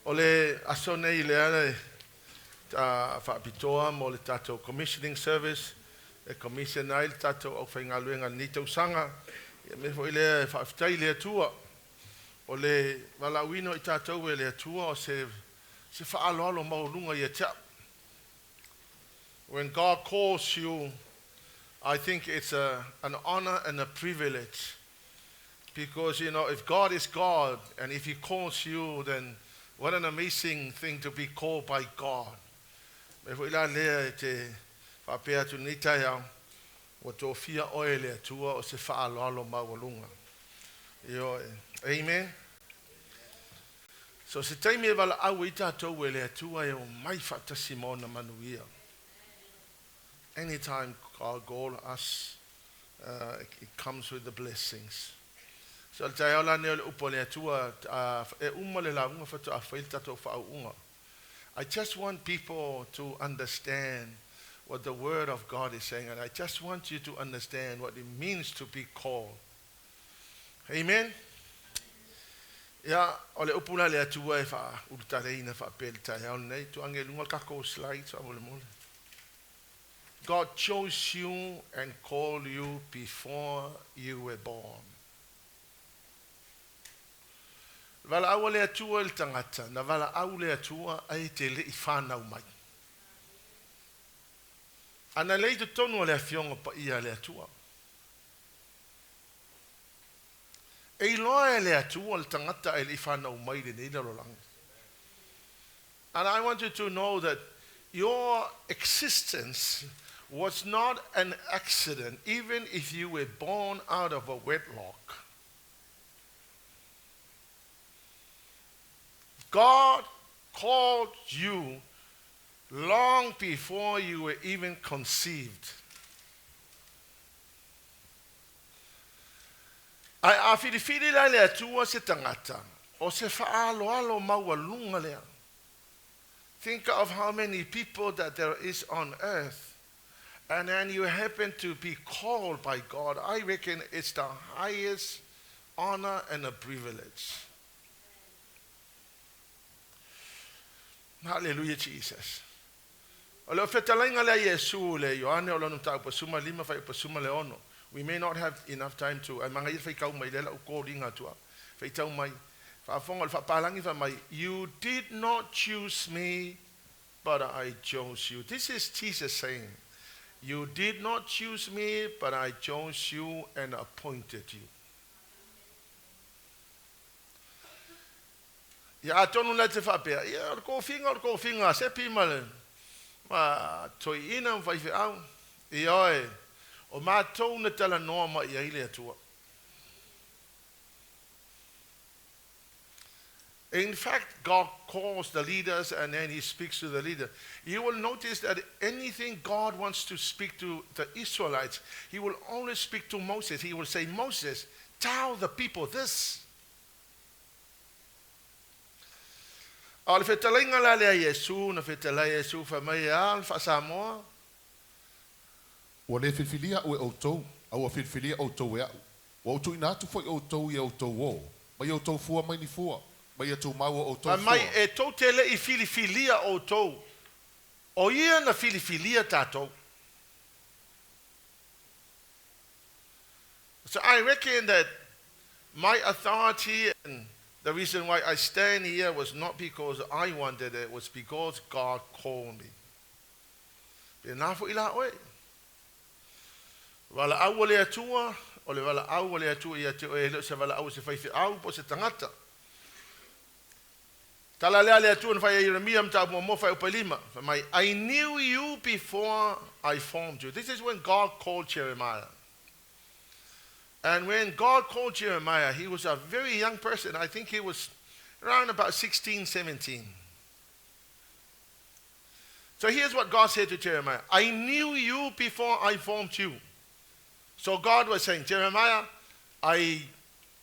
O le aso nei lea le faapitoa mo le tatou commissioning service e commission ai le tatou aufaigaluega i lenei tausaga. Ia mea foi lea e faafetai i le Atua. O le valaauina o i tatou e le Atua o se faaaloalo maualuga ia te au. When God calls you, I think it's an honor and a privilege. Because if God is God and if He calls you, then what an amazing thing to be called by God. Me foi la lea e te faapea atu nei taeao, ua tofia oe e le Atua o se faaaloalo maualuga. Ioe. Amen. So se taimi e valaau ai tatou e le Atua e omai faatasi ma ona manuia. Anytime God call us, it comes with the blessings. So le taeao la nei o le upu a le Atua, e uma le lauga faatoa fai le tatou faauuga. I just want people to understand what the word of God is saying, and I just want you to understand what it means to be called. Amen. Ia, o le upu la le Atua e faaulutaleina faapea le taeao lenei, tuange lunga le takou slides faamolemole. God chose you and called you before you were born. Valaau a le Atua i le tagata, na valaau le Atua ae e te le i fanau mai. Ana le i totonu o le afioga paia a le Atua. E iloa e le Atua le tagata ae le i fanau mai i lenei lalolagi. And I want you to know that your existence was not an accident, even if you were born out of a wedlock. God called you long before you were even conceived. Ae a filifili la le Atua se tagata, o se faaaloalo maualuga lea. Think of how many people that there is on earth, and then you happen to be called by God. I reckon it's the highest honor and a privilege. Hallelujah, Jesus. O le fetalaiga lea Iesu le Ioane o lona mataupu 15 fai 16. We may not have enough time to, ai manga ia faitau mai lea lau kōlinga atua. Faitau mai, faafofoga o le faapalagi fai mai, you did not choose me, but I chose you. This is Jesus saying, you did not choose me, but I chose you and appointed you. Ia atonu la te faapea, ia o le kofiga, o le kofiga a Sepi ma le ma toeaiina ma faifeau. Ioe, o matou na talanoa mai ai le Atua. In fact, God calls the leaders and then he speaks to the leader. You will notice that anything God wants to speak to the Israelites, he will only speak to Moses. He will say, Moses, tell the people this. A o le fetalaiga la lea a Iesu, na fetalai Iesu fai mai e a le faa-Samoa? Ua le filifilia a'u e ʻoutou, a ua filifilia ʻoutou e aʻu. Ua ou tuuina atu foi ʻoutou ia outou ō, ma ia outou fua mai ni fua, ma ia tumau o ʻoutou Fai mai, fua. E tou te le i filifilia ʻoutou, o ia na filifilia tatou. So I reckon that my authority and the reason why I stand here was not because I wanted it, was because God called me. Pēnā foi la oe. Valaau a le Atua, o le valaau a le Atua ia te oe e le o se valaau a se faifeau po o se tagata. Tala lea a le Atua na fai e Ieremia mataupu muamua fuaiupu e lima. Fai mai, I knew you before I formed you. This is when God called Jeremiah. And when God called Jeremiah, he was a very young person. I think he was around about 16, 17. So here's what God said to Jeremiah. I knew you before I formed you. So God was saying, Jeremiah, I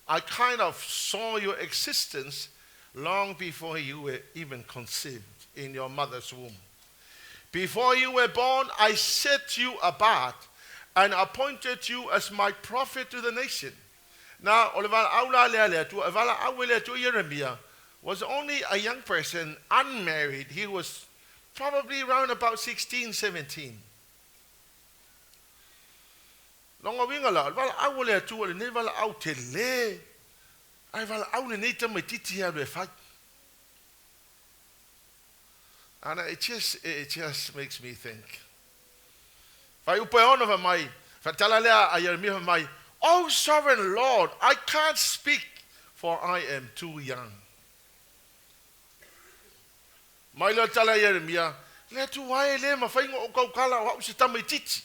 kind of saw your existence long before you were even conceived in your mother's womb. Before you were born, I set you apart and appointed you as my prophet to the nation. Na, o le valaau la lea le Atua, e valaau e le Atua Ieremia, was only a young person, unmarried. He was probably around about 16, 17. Longa winga la, valaau a le Atua lenei valaau tele, ae valaau lenei tamaititi e alu e fai. And it just makes me think. Fai upe ono fa mai, fa lea a Jeremia fa mai, "Oh sovereign Lord, I can't speak, for I am too young." Mai le tala a Jeremia, le Atua e le mafai ona ou tautala o au se tamaititi.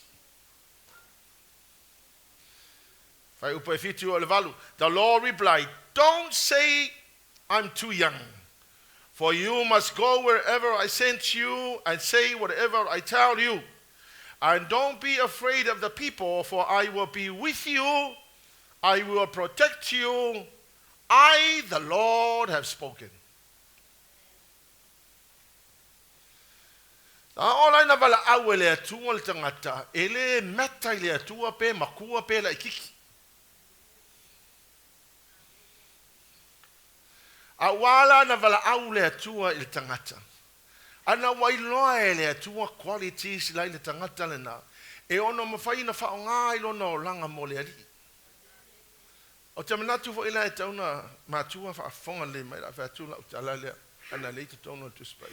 Fai upe 7 o le 8. The Lord replied, "Don't say I'm too young. For you must go wherever I sent you and say whatever I tell you. And don't be afraid of the people, for I will be with you. I will protect you. I, the Lord, have spoken." A ola ina valaau e le Atua le tagata, e le mata i le Atua pe makua pe laititi. A wala na valaau le Atua i le tagata. Ana ua iloa e le Atua qualities la i le tagata lena. E ono mafai na whaonga i lona olaga mo le Alii. O te manatu fo ila e tauna matua whaafonga le mai la whaatu la utala lea ana le te tono tuspai.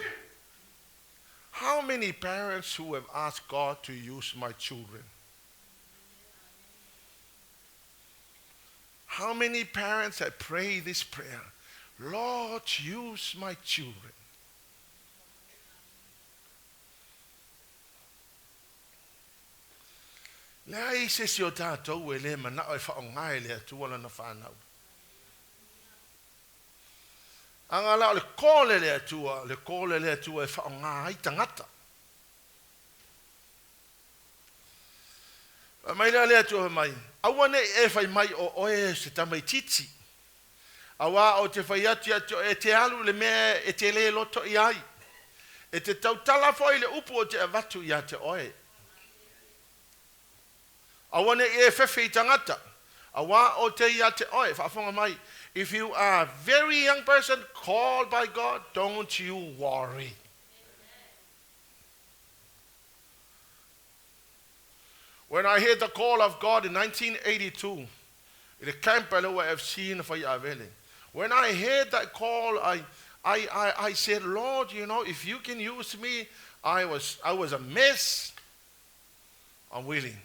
How many parents who have asked God to use my children? How many parents have prayed this prayer? "Lord, use my children." Le ai se si o tātou e le mana o e whaonga e le Atua lana whanau. Anga la o le kole le Atua, le kole le Atua e whaonga ai tangata. Mai le le Atua mai, aua ne e whai mai o oe se tamaititi. Aua o te whai atu atu e te alu le mea e te le loto i ai. E te tautala foi le upu o te avatu ia te oe. Aua ne e fefe i tangata. Aua o te ia te oe, whaafonga mai. If you are a very young person called by God, don't you worry. When I heard the call of God in 1982, in the camp at OFC in Faiavele, when I heard that call, I said, "Lord, if you can use me, I was a mess. I'm willing."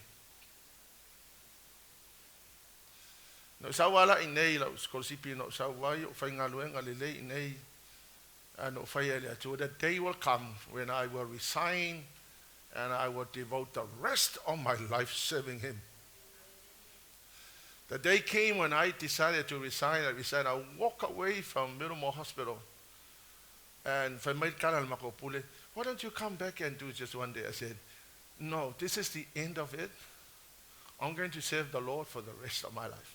No sau ala i nei lau skolosipi no sau ai o whaingaluenga le lei i nei no whai ele atu. The day will come when I will resign and I will devote the rest of my life serving him. The day came when I decided to resign. I resigned. I walk away from Middlemore Hospital. And whai mai kala le makopule, "Why don't you come back and do just one day?" I said, "No, this is the end of it. I'm going to serve the Lord for the rest of my life."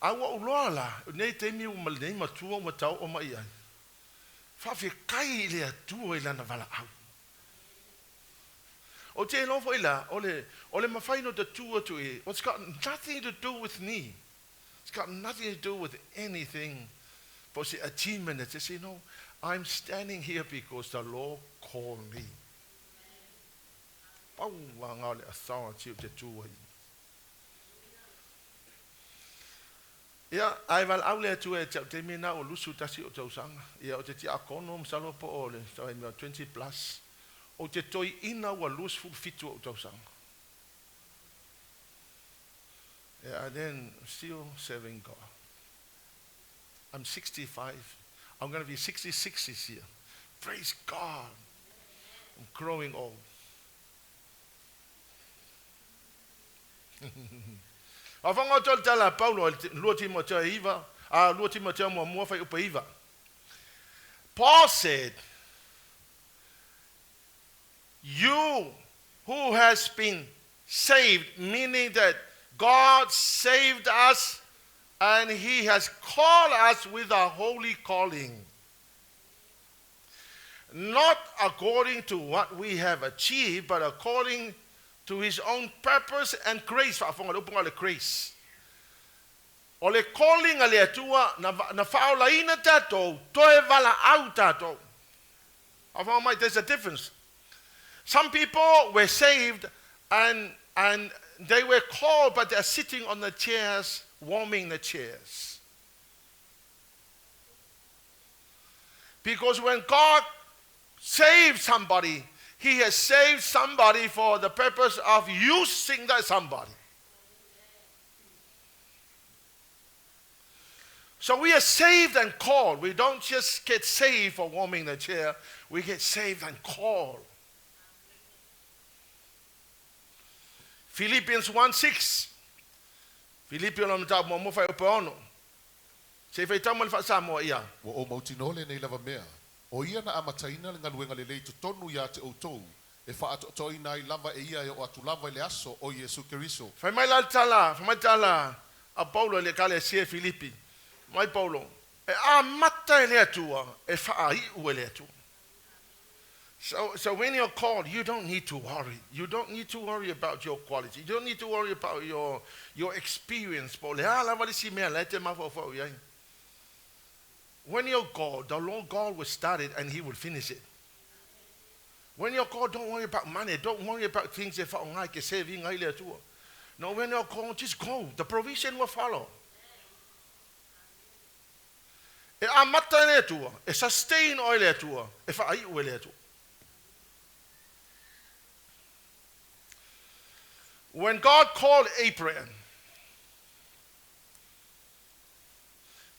A ua uloa la, nei taimi ua ma lenei matua ua tau o mai ai. Faafetai i le Atua i lana valaau. O te iloa foi la, o le mafai no te tu atu i, it's got nothing to do with me. It's got nothing to do with anything for the achievement. It's just, I'm standing here because the Lord called me. Pau ngā le authority o te tu ai. Ia, ai valaau le Atua e te mina o 21 o tausaga. Ia, o te tia akono masalo po o le tau mea 20 plus. O te toi ina ua 27 o tausaga. Yeah, and then still serving God. I'm 65. I'm going to be 66 this year. Praise God. I'm growing old. A whanga tol tala Paulo lua Timoteo iva, a lua Timoteo mua mua whai upa iva. Paul said, "You who has been saved," meaning that God saved us and he has called us with a holy calling. Not according to what we have achieved, but according to his own purpose and grace. Faafonga le upunga le grace. O le calling a le Atua na faaolaina tatou, toe valaau tatou. Faafofoga mai, there's a difference. Some people were saved and they were called, but they're sitting on the chairs, warming the chairs. Because when God saves somebody, He has saved somebody for the purpose of using that somebody. So we are saved and called. We don't just get saved for warming the chair. We get saved and called. Philippians 1:6. Filipi o le mataupu muamua fuaiupu e 6. Se i faitau mai le faa-Samoa ia. Ua ou mautinoa lenei lava mea, o ia na amataina le galuega lelei i totonu ia te outou, e faaatoatoaina ai lava e ia e oo atu lava i le aso o Iesu Keriso. Fai mai la le tala, fai mai le tala a Paulo i le Ekalesia i Filipi, fai mai Paulo, E amata e le Atua, e faaiu e le Atua. So when you're called, you don't need to worry. You don't need to worry about your quality. You don't need to worry about your experience. Po o le a lava le isi mea la e te mafaufau i ai. When you're called, the Lord God will start it and He will finish it. When you're called, don't worry about money. Don't worry about things e faaaoga e ke serving ai le Atua. No, when you're called, just go. The provision will follow. E amata e le Atua, e sustain oe e le Atua, e faaiu e le Atua. When God called Abraham,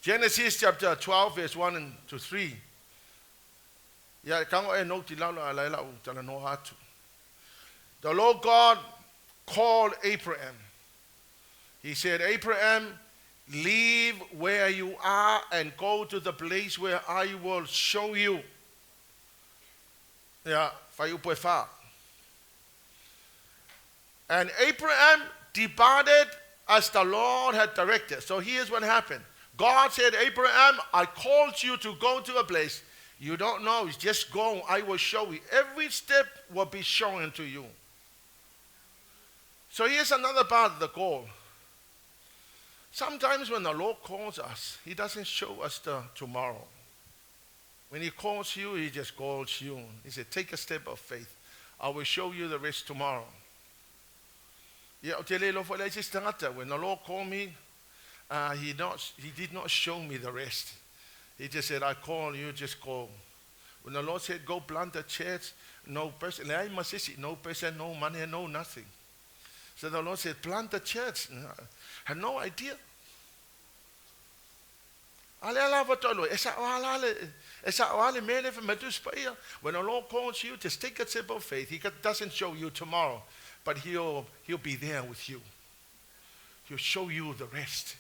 Genesis chapter 12, verse 1 and to 3. Ia, e tago e note i lalo a la e lau talanoa atu. The Lord God called Abraham. He said, Abraham, leave where you are and go to the place where I will show you. Ia, fuaiupu e 4. And Abraham departed as the Lord had directed. So here's what happened. God said, Abraham, I called you to go to a place you don't know. Just go. I will show you. Every step will be shown to you. So here's another part of the call. Sometimes when the Lord calls us, He doesn't show us the tomorrow. When He calls you, He just calls you. He said, take a step of faith. I will show you the rest tomorrow. Ia, ou te le iloa foi la i se isi tagata. When the Lord called me, he did not show me the rest. He just said, I call you, just go. When the Lord said, go plant a church, no person, leai ma se isi, no person, no money, no nothing. So the Lord said, plant a church. I had no idea. A lea la faatoa iloa, e sao lava la le, e sao lava le mea lea e fai mai le Tusi Paia. When the Lord calls you, just take a step of faith. He doesn't show you tomorrow, but he'll be there with you. He'll show you the rest.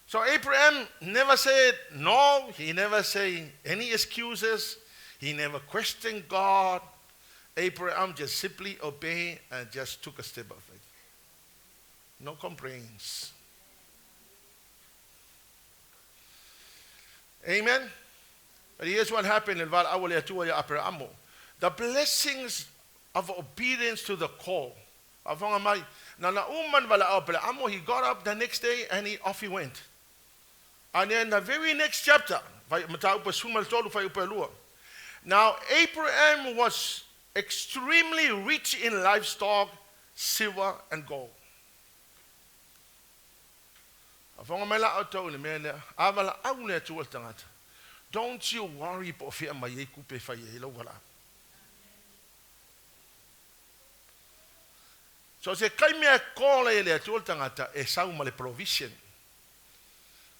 So Abraham never said no. He never said any excuses. He never questioned God. Abraham just simply obeyed and just took a step of faith. No complaints. Amen. But here's what happened in valaau a le Atua ia Aperamo. The blessings of obedience to the call. Faafofoga mai, na na uma le valaau a Aperamo, he got up the next day and he off he went. And then the very next chapter, mataupu e 13 fuaiupu e 2. Now Abraham was extremely rich in livestock, silver and gold. Faafofoga mai la outou i le mea lea, a valaau le Atua i le tagata, don't you worry po o fea mai ai kupe e fai ai lau valaau. So se taimi e call ai e le Atua le tagata, e sau ma le provision.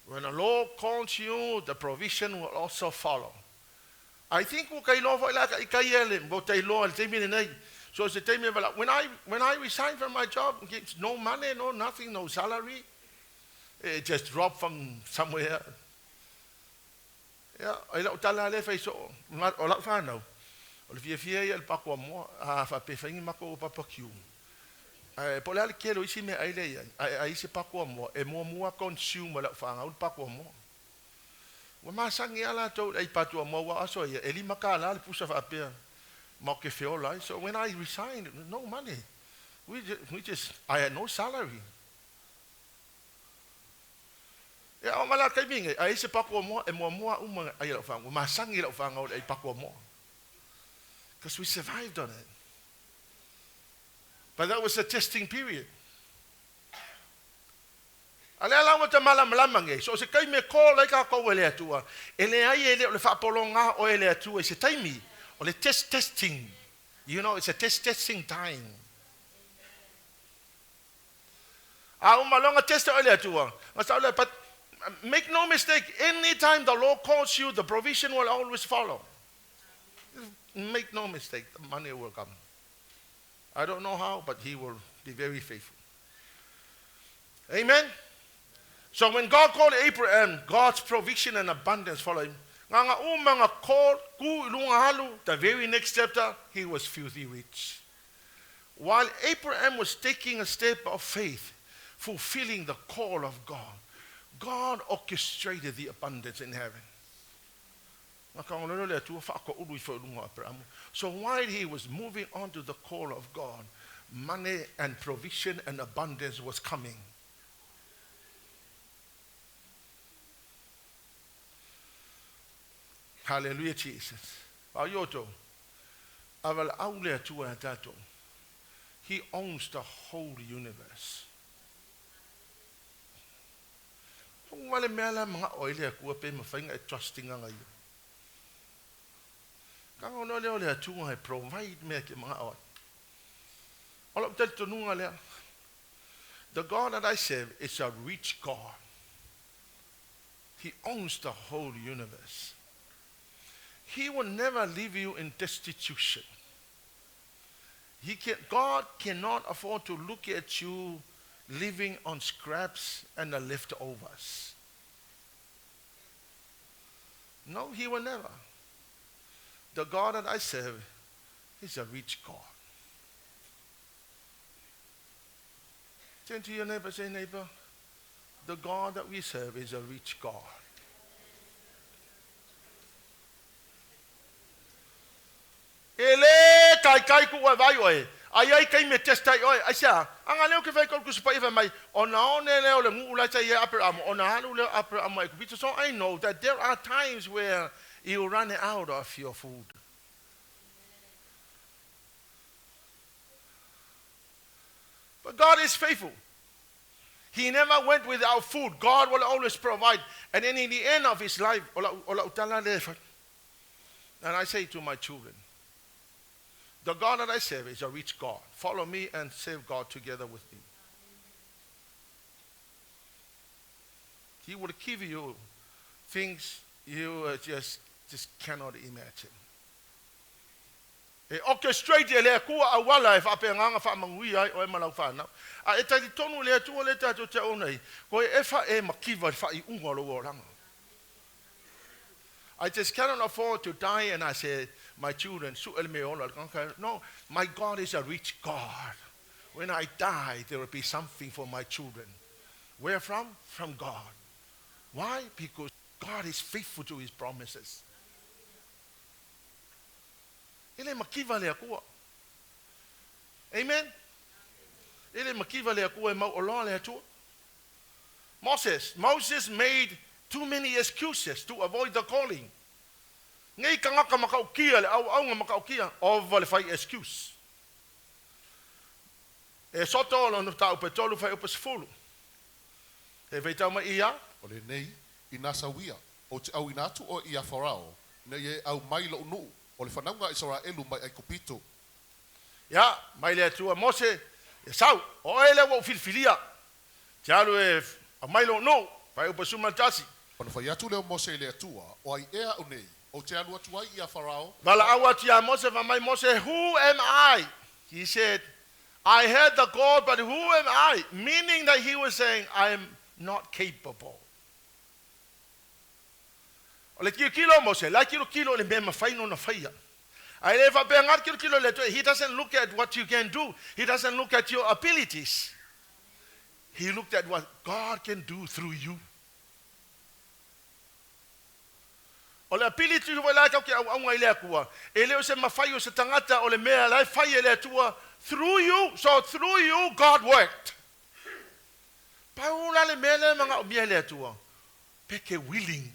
When the Lord calls you, the provision will also follow. I think ua ka iloa foi la ka i ele, ua ta iloa i le taimi lenei. So se taimi e valaau, when I resigned from my job, no money, no nothing, no salary. It just dropped from somewhere. Ia, i lau tala lea e fai soo, o lau whanau, o le fiafia ia i le pako amoa, a faapea e fai ni makou barbecue. Ae po o le a le tele o isi meaai lea e i ai, a e ai se pako amoa, e muamua consume e lau fanau le pako amoa. Ua masani lava latou i le ai patu amoa aua o aso ia, e $5 le pusa faapea matou te feola ai. So when I resigned, no money. We just, I had no salary. Ia o ma la taimi ngai, ai se pako moa, e mua mua uma ai lau whango, masangi lau whango ai pako moa. Because we survived on it. But that was a testing period. A lea la ua ta malamalama nei, so o se taimi e call ai kākou e le Atua, e leai e le o le faapologa oe e le Atua i se taimi, o le test testing. You know, it's a test testing time. A uma loa ona test oe e le Atua, ona sao lea, but make no mistake, any time the Lord calls you, the provision will always follow. Make no mistake, the money will come. I don't know how, but He will be very faithful. Amen? So when God called Abraham, God's provision and abundance followed him. Nganga uma nga call ku i lunga halu, the very next chapter, he was filthy rich. While Abraham was taking a step of faith, fulfilling the call of God, God orchestrated the abundance in heaven. So while he was moving on to the call of God, money and provision and abundance was coming. Hallelujah, Jesus. He owns the whole universe. Wale mea la mga o ile akua pe mawhainga e trustinga ngai. Ka ngono lea o le Atua e provide mea ke mga o. O lau talitonuga lea. The God that I serve is a rich God. He owns the whole universe. He will never leave you in destitution. God cannot afford to look at you living on scraps and the leftovers. No, He will never. The God that I serve is a rich God. Turn to your neighbor, say, neighbor, the God that we serve is a rich God. E le kai kai ku wai vai oe. Ai ai kai me testa i oe. Ai sea, anga leo ke whai kau kusupa iwa mai, o na one leo le ngu ulai tai e Abraham, o na halu leo Abraham mai kupito. So I know that there are times where you run out of your food. But God is faithful. He never went without food. God will always provide. And then in the end of his life, and I say to my children, the God that I serve is a rich God. Follow me and serve God together with me. He will give you things you just cannot imagine. E orchestrate e le Atua auala e faapeganga faamanuia ai oe ma lau whanau. A e talitonu le Atua le tātou te au nei, koe e wha e makiva le whaiunga o lou olaga. I just cannot afford to die, and I say, my children, no, my God is a rich God. When I die, there will be something for my children. Where from? From God. Why? Because God is faithful to His promises. Ele makiva le Atua. Amen? Ele makiva le Atua e mau oloa le Atua. Moses made too many excuses to avoid the calling. Nei kangaka makaukia le au aunga makaukia ova le fai excuse. E soto lo no tau petolu fai upa sefulu. E vei tau mai ia. O le nei i nasawia o te au inatu o ia Farao nei e au mai lo nu o le whanauga Israelu mai ai kupito. Ia mai le Atua Mose e sau o ele wa filifilia. Te alu e au mai lo nu fai upa suma tasi. Ona whai atu leo Mose i le Atua, o ai ea o nei, o te alu atu ai ia Farao. Vala au atu ia Mose, fa mai Mose, who am I? He said, I heard the call, but who am I? Meaning that he was saying, I am not capable. O le kilo kilo Mose, la kilo kilo le mea mawhai no na whaia. Ai le whapea ngā kilo kilo le Atua, he doesn't look at what you can do. He doesn't look at your abilities. He looked at what God can do through you. O le ability foi la tatou te auauna i le Atua, e le o se mafai o se tagata o le mea la e fai e le Atua through you, so through you God worked. Pau la le mea lea e manaomia e le Atua, pe ke willing.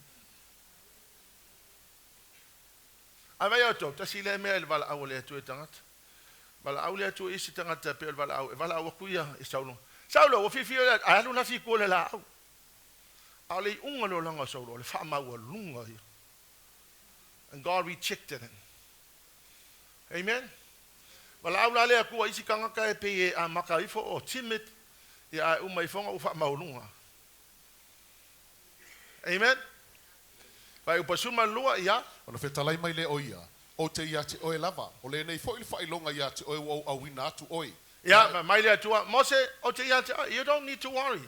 Ae vaai outou, tasi lea mea i le valaau a le Atua i tagata. Valaau le Atua i isi tagata e pei o le valaau, e valaau atu ia i Saulo. Saulo, ua fiafia le ae alu lafi i tua i le laau. A o le iuga o le olaga o Saulo, o le faamaualuga ia. And God rejected him. Amen. Valaau la le Atua i isi tagata e pei e amata ifo o timid, ia ae uma ifoga ua faamaualuga. Amen. Fuaiupu 12, ia. Ona fetalai mai lea o ia, Ou te ia te oe lava, o lenei foi le faailoga ia te oe ua ou auina atu oe. Ia, fai mai le Atua, Mose, ou te ia te oe, you don't need to worry.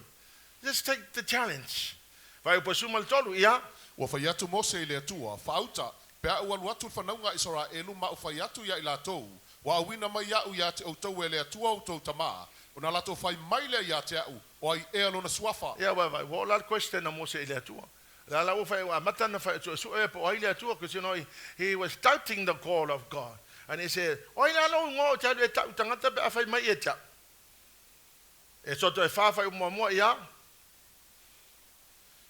Just take the challenge. Fuaiupu 13, ia. Ua fai atu Mose i le Atua, Faauta, pe a ou alu atu i le fanauga a Isaraelu ma ou fai atu ia i latou, Ua auina mai iaʻu ia te outou e le Atua outou tamā, ona latou fai mai lea ia te aʻu, O ai ea lona suafa? Ia, ua vaai, ua oo la le question a Mose i le Atua. La la ua fai, ua amata ona fai suesue po o ai le Atua, because you know, he was doubting the call of God. And he said, O ai la lou igoa ou te alu e tau i tagata pe a fai mai ia te au? E soto e fa fai muamua ia.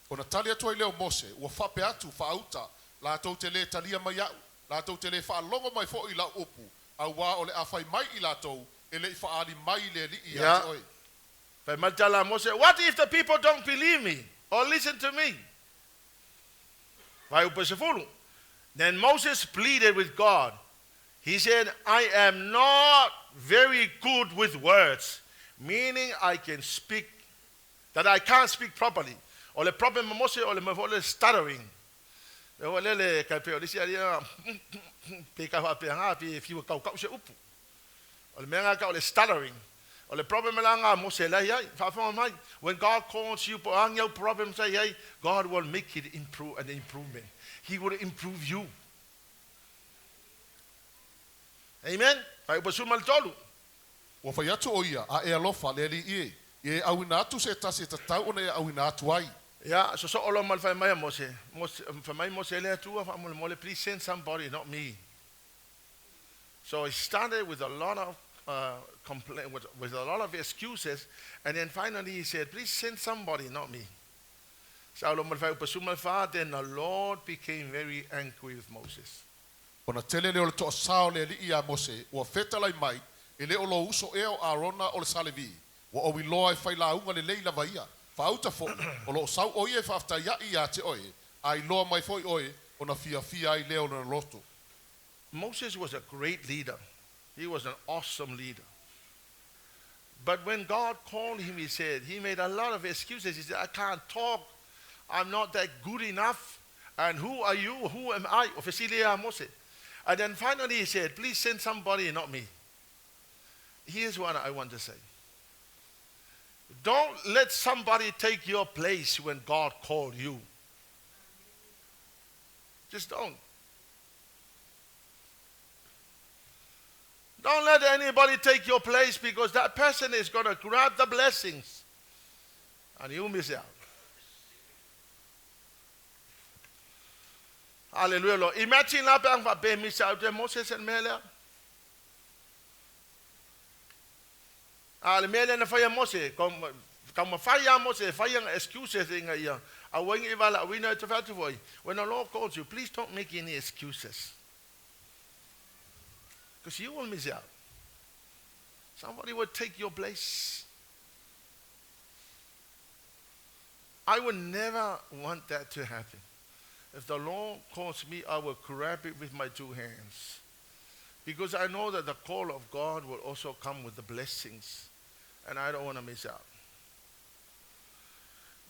Ona tali atu ai lea o Mose, Ua faapea atu, faauta, latou te lē talia mai aʻu, latou te lē faalogo mai foi i lau upu, auā o le a fai mai i latou, e le i faaali mai le Alii ia Ia. te oe. Fai mai le tala a Mose, What if the people don't believe me or listen to me? Fuaiupu 10. Then Moses pleaded with God. He said, I am not very good with words, meaning I can speak, that I can't speak properly. O le problem ma Mose, o le mea foi lea stuttering. Le foi lea le kai pei o le isi alia, pe ka faapea ngā, pe fiu e kaukau se upu. O le mea ngā ka o le stuttering. O le problem la ngā Mose la iai, faafofoga mai, when God calls you, po o a ni au problems sa iai, God will make it improve, an improvement. He will improve you. Amen. Fuaiupu 13. Ua fai atu ʻo ia, A e alofa, le Alii e, ia e auina atu se tasi e tatau ona e auina atu ai. Ia, sosoo loa ma le fai mai a Mose, Mose, fai mai Mose e le Atua, faamolemole, please send somebody, not me. So he started with a lot of complaint, with a lot of excuses, and then finally he said, please send somebody, not me. Saulo ma le fuaiupu 14, then the Lord became very angry with Moses. Ona tele lea o le toasā o le Alii iā Mose, ua fetalai mai, E le o lou uso ea o Arona o le Salevi? Ua ou iloa e failauga lelei lava ia. Faauta foi, o lo o sau ʻo ia e faafetai aʻi iā te oe, a iloa mai foi ʻoe, ona fiafia ai lea o lona loto. Moses was a great leader. He was an awesome leader. But when God called him, he said, he made a lot of excuses. He said, I can't talk. I'm not that good enough. And who are you? Who am I? O fesili ia Mose. And then finally he said, please send somebody, not me. Here's what I want to say. Don't let somebody take your place when God called you. Just don't. Don't let anybody take your place, because that person is going to grab the blessings and you miss out. Hallelujah, Lord. Imagine la pe ang fa pe miss out e Moses e mea lea. A le mea lea na fai a Mose, taumafai ia Mose e fai ana excuses ina ia aua ne i valaauina e te fai atu foi. When the Lord calls you, please don't make any excuses. Because you will miss out. Somebody will take your place. I would never want that to happen. If the Lord calls me, I will grab it with my two hands. Because I know that the call of God will also come with the blessings. And I don't want to miss out.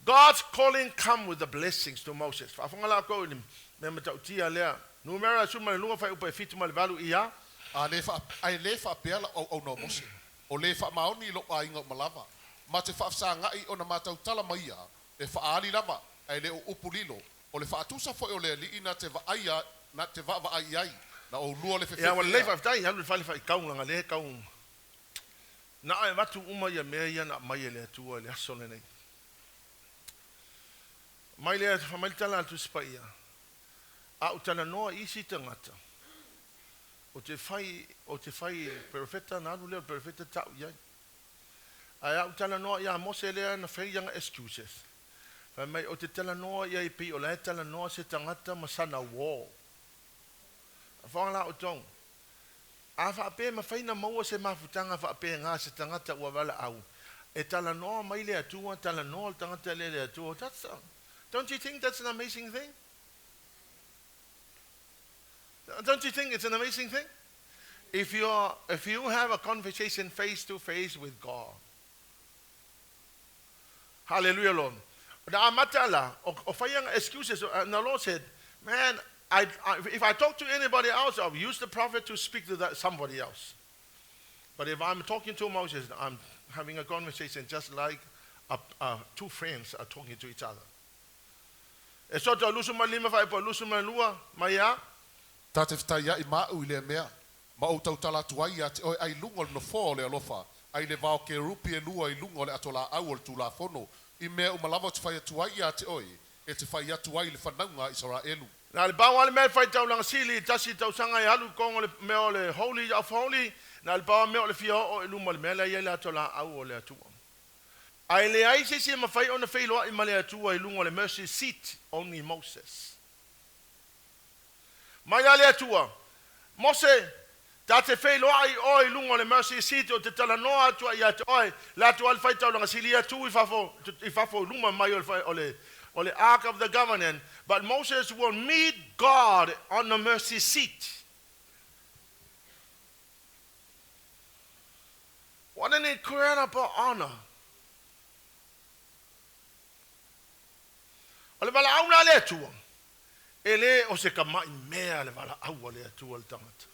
God's calling come with the blessings to Moses. Faafofoga la kou i le mea matautia lea. Numera 12 fuaiupu e 7 ma le 8 ia. A le faa, ae le faapea lau auauna o Mose, o le faamaoni i lou aiga uma lava, ma te faafesagaʻi ona ma tautala mai ia, e faaali lava, ae le o upu lilo, o le faatusa foi o le Alii na te vaai a, na te vaavaai i ai, na oulua le Ia, ua fefefe lelei ea. faafetai, alu i le fale faitau leaga lea e tau na e avatu uma ia mea ia na aumai e le Atua i le aso lenei. Mai lea, fai mai le tala a le Tusi Paia, A ou talanoa i isi tagata, ou te fai, ou te fai i le perofeta na alu lea o le perofeta tau i ai. Ae a ou talanoa ia Mose lea na fai ana excuses. Fai mai ou te talanoa i ai pei o la e talanoa se tagata ma sana uō. Afoga la outou. A faapea e mafai ona maua se mafutaga faapena se tagata ua valaau, e talanoa mai le Atua, talanoa le tagata lea i le Atua, that's a, don't you think that's an amazing thing? Don't you think it's an amazing thing? If you are, if you have a conversation face to face with God. Hallelujah, Lord. Na amata la, o fai ana excuses, and the Lord said, man, if I talk to anybody else, I'll use the prophet to speak to that somebody else. But if I'm talking to Moses, I'm having a conversation just like two friends are talking to each other. Esoto 25 fuaiupu 22 mai a. Ta te fetaiaʻi ma a'u i lea mea, ma ou tautala atu ai ia te oe ai luga o le nofoa o le alofa, ai le vao kerupi e lua i luga o le ato laau o le Tulafono, i mea uma lava ou te fai atu ai ia te oe, e te fai atu ai i le fanauga a Isaraelu. Na le pau lava le mea e fai taulaga sili i tasi tausaga e alu i koga o le mea o le Holy of Holy, na le pau lava mea o le fia oo i luma o le mea la e i ai le ato laau o le Atua. Ae leai se isi e mafai ona feiloai ma le Atua i luga o le mercy seat, only Moses. Mai la le Atua, Mose, ta te feiloai oe i luga o le mercy seat, ou te talanoa atu ai ia te oe, le atu a le faitaulaga sili ia tu i fafo, i fafo i luma mai o le, o le, o le Ark of the Covenant, but Moses will meet God on the mercy seat. What an incredible honor. O le valaau la a le Atua, e le o se tamaʻi mea le valaau a le Atua i le tagata.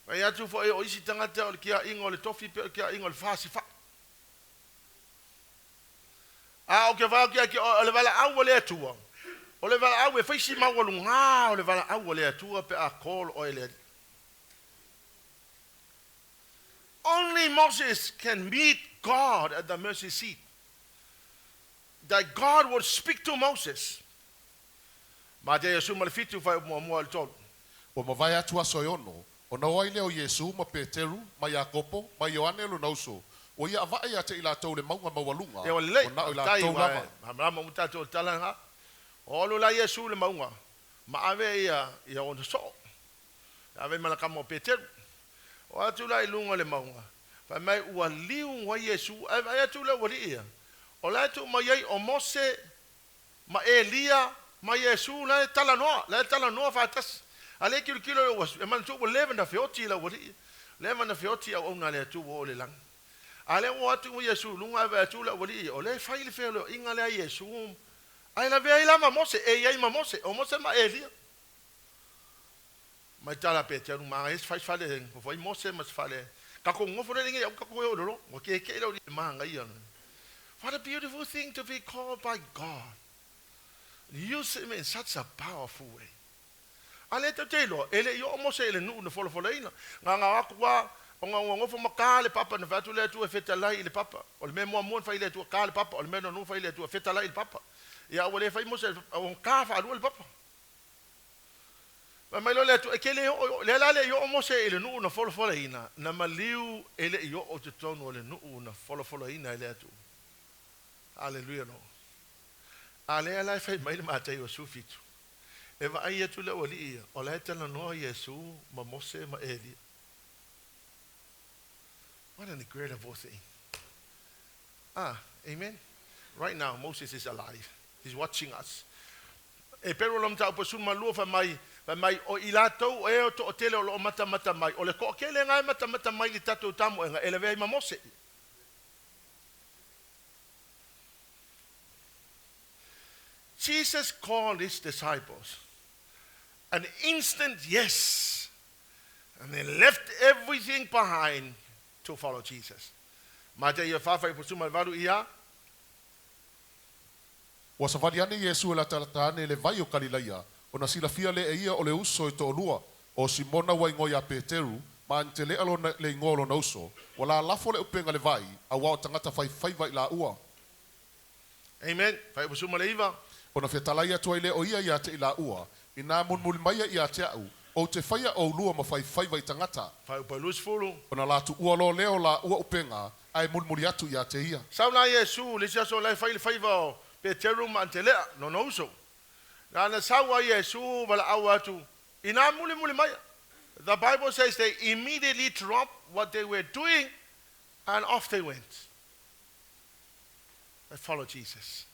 Fai atu foi o isi tagata o le tiaʻiga o le tofi pe o le tiaʻiga o le fasifaʻ. A o ke vae atu ia te oe, o le valaau a le Atua, o le valaau e fai si maualugā o le valaau a le Atua pe a call oe e le Alii. Only Moses can meet God at the mercy seat. That God would speak to Moses. Mateia 17 fuaiupu muamua i le tolu. Ua mavae atu aso e ono, ona o ai lea o Iesu ma Peteru, ma Iakopo, ma Ioane lona uso, ua ia avaʻe ia te i latou i le mauga maualuga, Ia ua lelei, ua na o i faafetai latou ua lava. malamalama uma tatou i le tala lena. O alu la Iesu i le mauga, ma ave ia, ia ona soo. Ave ma le kama o Peteru. O atu la i luga o le mauga, fai mai ua liu ai Iesu, ae vaai atu le aualii ia, o la e tuu mai ai o Mose ma Elia ma Iesu la e talanoa, la e talanoa faatasi. A lea e tilotilo le ua, e manatua ua leva ona feoti le aualii ia, leva ona feoti auauna a le Atua ua oo i le lagi. A lea ua o atu Iesu i luga ae vaai atu le aualii ia, o lea e fai le feoloaiga lea a Iesu, ae lavea ai la ma Mose, e i ai ma Mose, o Mose ma Elia. Mai tala Peteru ma es fai fale fai Mose ma se fale kako ngofo le ngi au kako e lolo wa ke ke lo ma ngai ya. What a beautiful thing to be called by God. Use him in such a powerful way. A le te te loa, e le i oo Mose i le nuu na folafolaina. Nga nga aku wa, o nga ua ngofo ma ka le papa na fai atu le Atua e fetalai i le papa. O le mea muamua na fai le Atua ka le papa, o le mea lona lua fai le Atua fetalai i le papa. Ia ua le fai Mose, o ka whaalua le papa. Fai mai loa le Atua, e ke le oo i o, lea la le i oo Mose i le nuu na folafolaina, na maliu e le i oo i totonu o le nuu na folafolaina e le Atua. Haleluia no. A lea la e fai mai le Mataio 17, e vaai atu le aualii ia, o la e talanoa Iesu ma Mose ma Elia. What an incredible thing. Ah, amen. Right now, Moses is alive. He's watching us. E pero lo mataupu 12 fai mai, fai mai, o i latou e o toatele o loo matamata mai, o le toatele nga e matamata mai i le tatou tamoega e lavea ai ma Mose. Jesus called his disciples an instant yes, and they left everything behind to follow Jesus. Mateia 4 fuaiupu 18 ia. Ua savali ane Iesu e latalata ane i le vai o Kalilaia, ona silafia lea e ia o le uso e toalua, o Simona ua igoa iā Peteru, ma Anitelea lona, le igoa o lona uso, ua lalafo le upenga i le vai, auā o tagata faifaiva i laua. Amen. Fuaiupu 19. Ona fetalai atu ai lea o ia ia te i laua, inā mulimuli mai ia te a'u, ou te faia ʻoulua ma faifaiva i tagata. Fuaiupu 20. Ona la tuua loa lea o laua upega, ae mulimuli atu ia te ia. Sau la Iesu le isi aso la e fai le faiva o Peteru ma Antelea, lona uso. Na na sau ai Iesu valaau atu, inā mulimuli mai. The Bible says they immediately dropped what they were doing and off they went. They followed Jesus.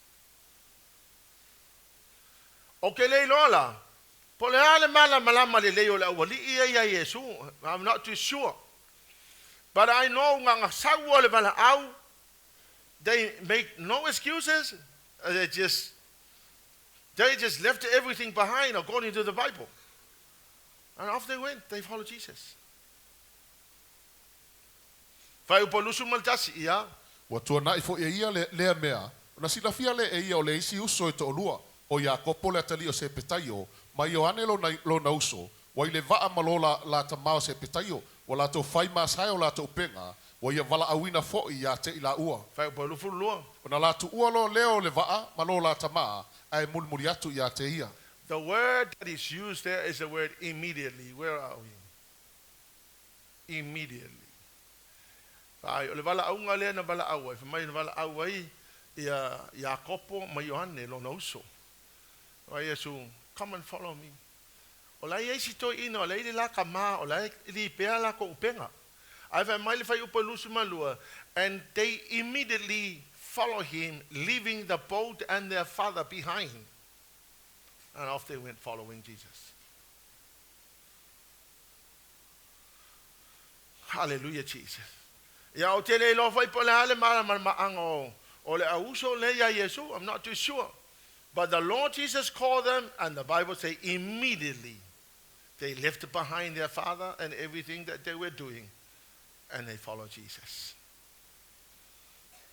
O ke le iloa la, po o le a le malamalama lelei o le aualii ia iā Iesu, I'm not too sure. But I know nga sau o le valaau, they make no excuses, they just left everything behind according to the Bible. And off they went, they followed Jesus. Fuaiupu 21, ia. Ua tuanaʻi foʻi e ia lea mea, ona silafia lea e ia o le isi uso e toʻalua, o Iakopo le atalii o Sepetaio, ma Ioane lona uso, ua i le vaa ma lo la tamā o Sepetaio, ua latou fai masae o latou upega, ua ia valaauina foʻi ia te i laua. Fuaiupu 22. Ona la tuua loa lea o le vaa ma lo la tamā, ae mulimuli atu ia te ia. The word that is used there is the word immediately. Where are we? Immediately. Ai, o le valaauga lea na valaau ai, fai mai na valaau ai ia Iakopo ma Ioane lona uso. Ai Iesu, come and follow me. O la ia isi toeaiina, o la i le la kamā, o la e lipea lakou upega. Ae fai mai le fuaiupu 22, and they immediately follow him, leaving the boat and their father behind. And off they went following Jesus. Hallelujah, Jesus. Ia o te le iloa foi po o le a le malamalamaaga o le auuso le ia Iesu. I'm not too sure. But the Lord Jesus called them, and the Bible says immediately they left behind their father and everything that they were doing, and they followed Jesus.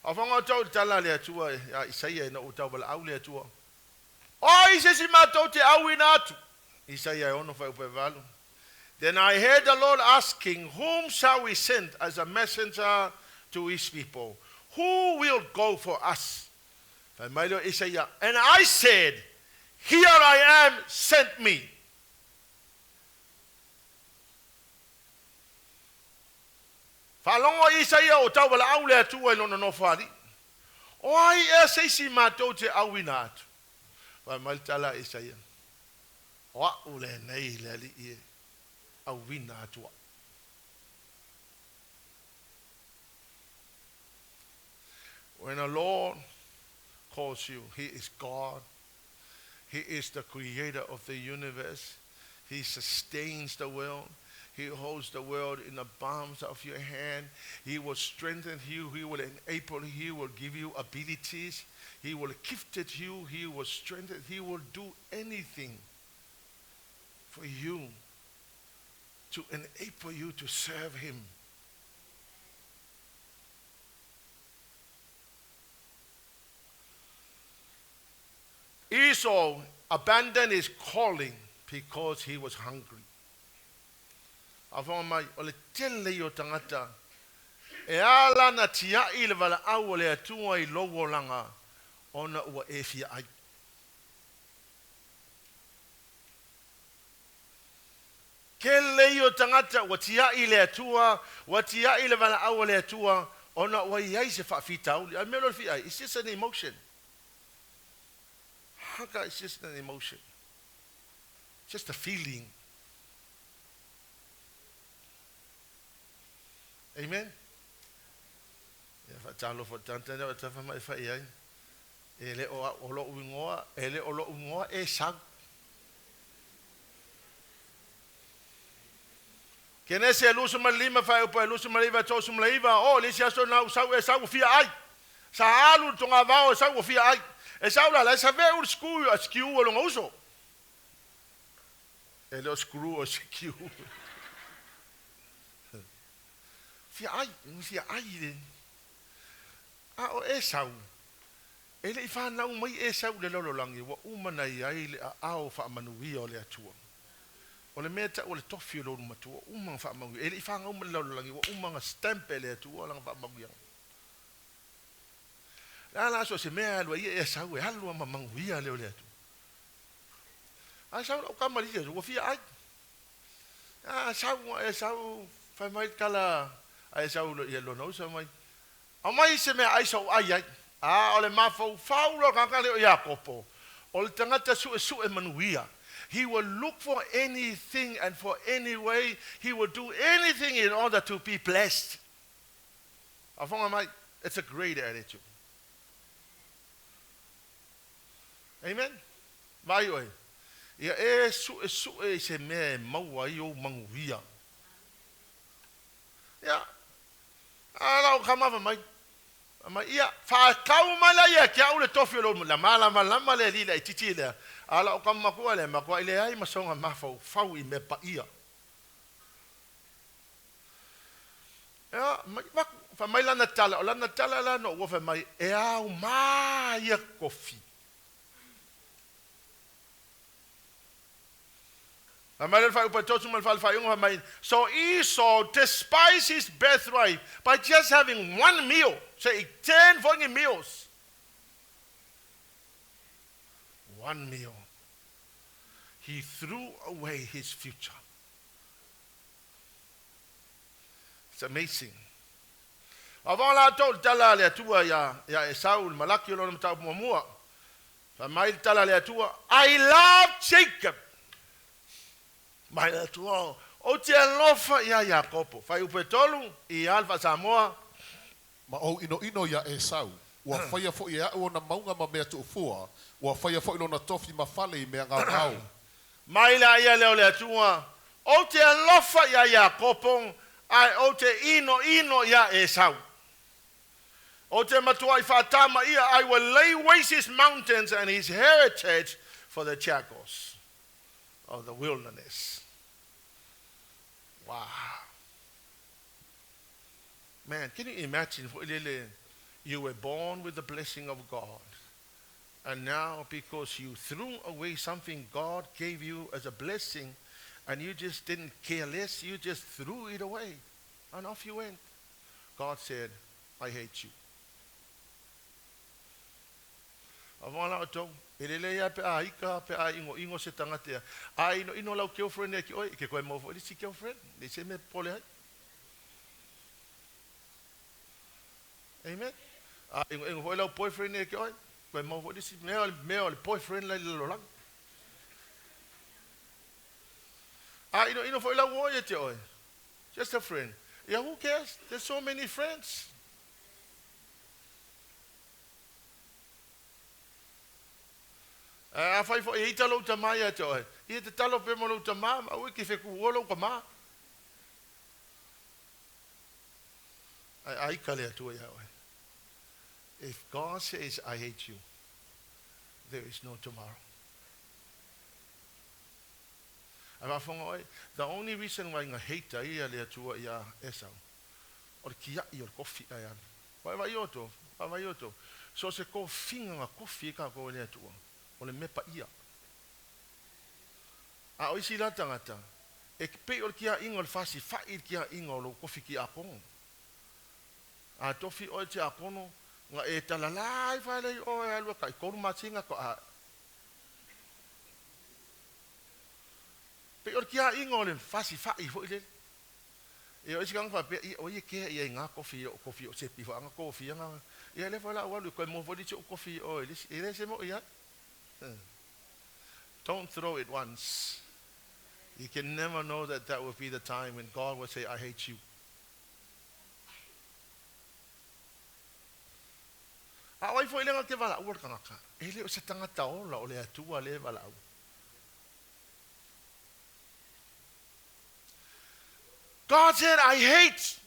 A whanga tau tala le Atua ia Isaia na o tau valaau le Atua. O ai se isi matou te auina atu. Isaia e 6 fuaiupu 8. Then I heard the Lord asking, whom shall we send as a messenger to his people? Who will go for us? Fai mai lea o Isaia, and I said, here I am, send me. Faalogo Isaia o tau valaau le Atua i lona nofoalii. O ai ea se isi matou te auina atu. Fai mai le tala a Isaia. O a'u lenei le Alii e auina atu a'u. When the Lord calls you, He is God. He is the creator of the universe. He sustains the world. He holds the world in the palms of your hand. He will strengthen you. He will enable you. He will give you abilities. He will gift you. He will strengthen. He will do anything for you to enable you to serve Him. Esau abandoned his calling because he was hungry. A whanga mai, o le tele i o tagata, e ala na tiai le valaau o le Atua i lou olaga, ona ua e fia ai. Tele i o tagata ua tiai le Atua, ua tiai le valaau o le Atua, ona ua iai se faafitauli. Ai mea lo le fia ai, it's just an emotion. Hunger is just an emotion. Just a feeling. Amen. Ia faatalofa tantane o tafa mai fai ai. E le o o lou igoa, e le o lou igoa e sau. Kenese e 25 fuaiupu e 29 39 o le isi aso na usau e sau fia ai. Sa alu le togavao e sau fia ai. E sau la la sa ve ul sku a skiu o longa uso. E le o screw o skiu. Fia ai, fia ai le. A o e sau. E le i whanau mai e sau le lalolagi, ua uma na iai le aao faamanuia o le Atua. O le mea ta'u o le tofi o lou matua, uma na faamanuia. E le i fanau mai le lalolagi, ua uma na stamp e le Atua lana faamanuiaga. Le a la so se mea e alu ai ia Esau e alu lava ma manuia lea o le Atua. Ae sau lau tama i le isi aso ua fia ai. A sau Esau fai mai le tala a Esau i lona uso fai mai, Aumai se meaai sa ou ai ai. A o le mafaufau loa o le tagata lea o Iakopo, o le tagata suesue manuia. He will look for anything and for any way, he will do anything in order to be blessed. Faafofoga mai, it's a great attitude. Amen. Vaai oe, ia e suesue i se mea e maua ai ou manuia. Ia, a lau tama fai mai, fai mai, ia, faatau mai la ia te au le tofi o lou, na malamalama le alii laitiiti lea, a lau tama matua lea, matuai leai ma sona mafaufau i mea paia. Ia, mai, vaku, fai mai lana tala, o lana tala la na ou fai mai, e aumā ia tofi. Fai mai le fuaiupu e 3 ma le 4 le faaiuga fai mai, So Esau despised his birthright by just having one meal, se i ten foi ni meals. One meal. He threw away his future. It's amazing. Avao latou i le tala a le Atua iā Esau i le Malaki o lona mataupu muamua. Fai mai le tala a le Atua, I love Jacob. Mai le Atua, Ou te alofa iā Iakopo. Fuaiupu e 3, i a le faa-Samoa. Ma ou inoino iā Esau, ua faia foi e aʻu ona mauga ma mea tuufua, ua faia foi lona tofi ma fale i mea gaogao. Mai la ia lea o le Atua, Ou te alofa iā Iakopo, ae ou te inoino iā Esau. Ou te matuai faatama ia, I will lay waste his mountains and his heritage for the jackals of the wilderness. Wow. Man, can you imagine foi lele, you were born with the blessing of God. And now because you threw away something God gave you as a blessing, and you just didn't care less, you just threw it away. And off you went. God said, I hate you. A la outou, e lelei lava pe a ika pe a inoino se tagata ia. A inoino lau girlfriend ia ki oe, e ke koe maua foi le isi girlfriend, leai se mea e popole ai. Amen. A inoino foi lau boyfriend ia ki oe, koe maua foi le isi mea, mea o le boyfriend la i le lalolagi. A inoino foi lau uo ia te oe, just a friend. Yeah, who cares? There's so many friends. Ae afai foi e ita lou tama ia te oe, ia tatalo pea mo lou tama, ma aua e ke fekuua lou tama. Ae aika le Atua ia oe. If God says, I hate you, there is no tomorrow. Ae faafofoga oe, the only reason why na hate ai ia le Atua ia Esau, o le kiaʻi o le kofi ae alu. Vaivai outou, vaivai outou, so o se kofiga na kofi ai kākou e le Atua, o le mea paia. A o isi la tagata, e pei o le kiaʻiga o le fasifaʻi i le kiaʻiga o lou kofi kiakono. A tofi oe tiakono, na e talalā ai fale i oe alu e taitolu masina toʻa Pei o le kiaʻiga o le fasifaʻi foi lele. Ia o isi tagata faapea, ia o ia kea ia i ngā kofi o kofi o sepi whaanga kofi anga. Ia le fa la walu koe mo fo li o kofi o e le e le se mo ia. Don't throw it once. You can never know that that will be the time when God will say, I hate you. A o ai foi lea na te valaau le tagata, e le o se tagata ola o le Atua lea e valaau. God said, I hate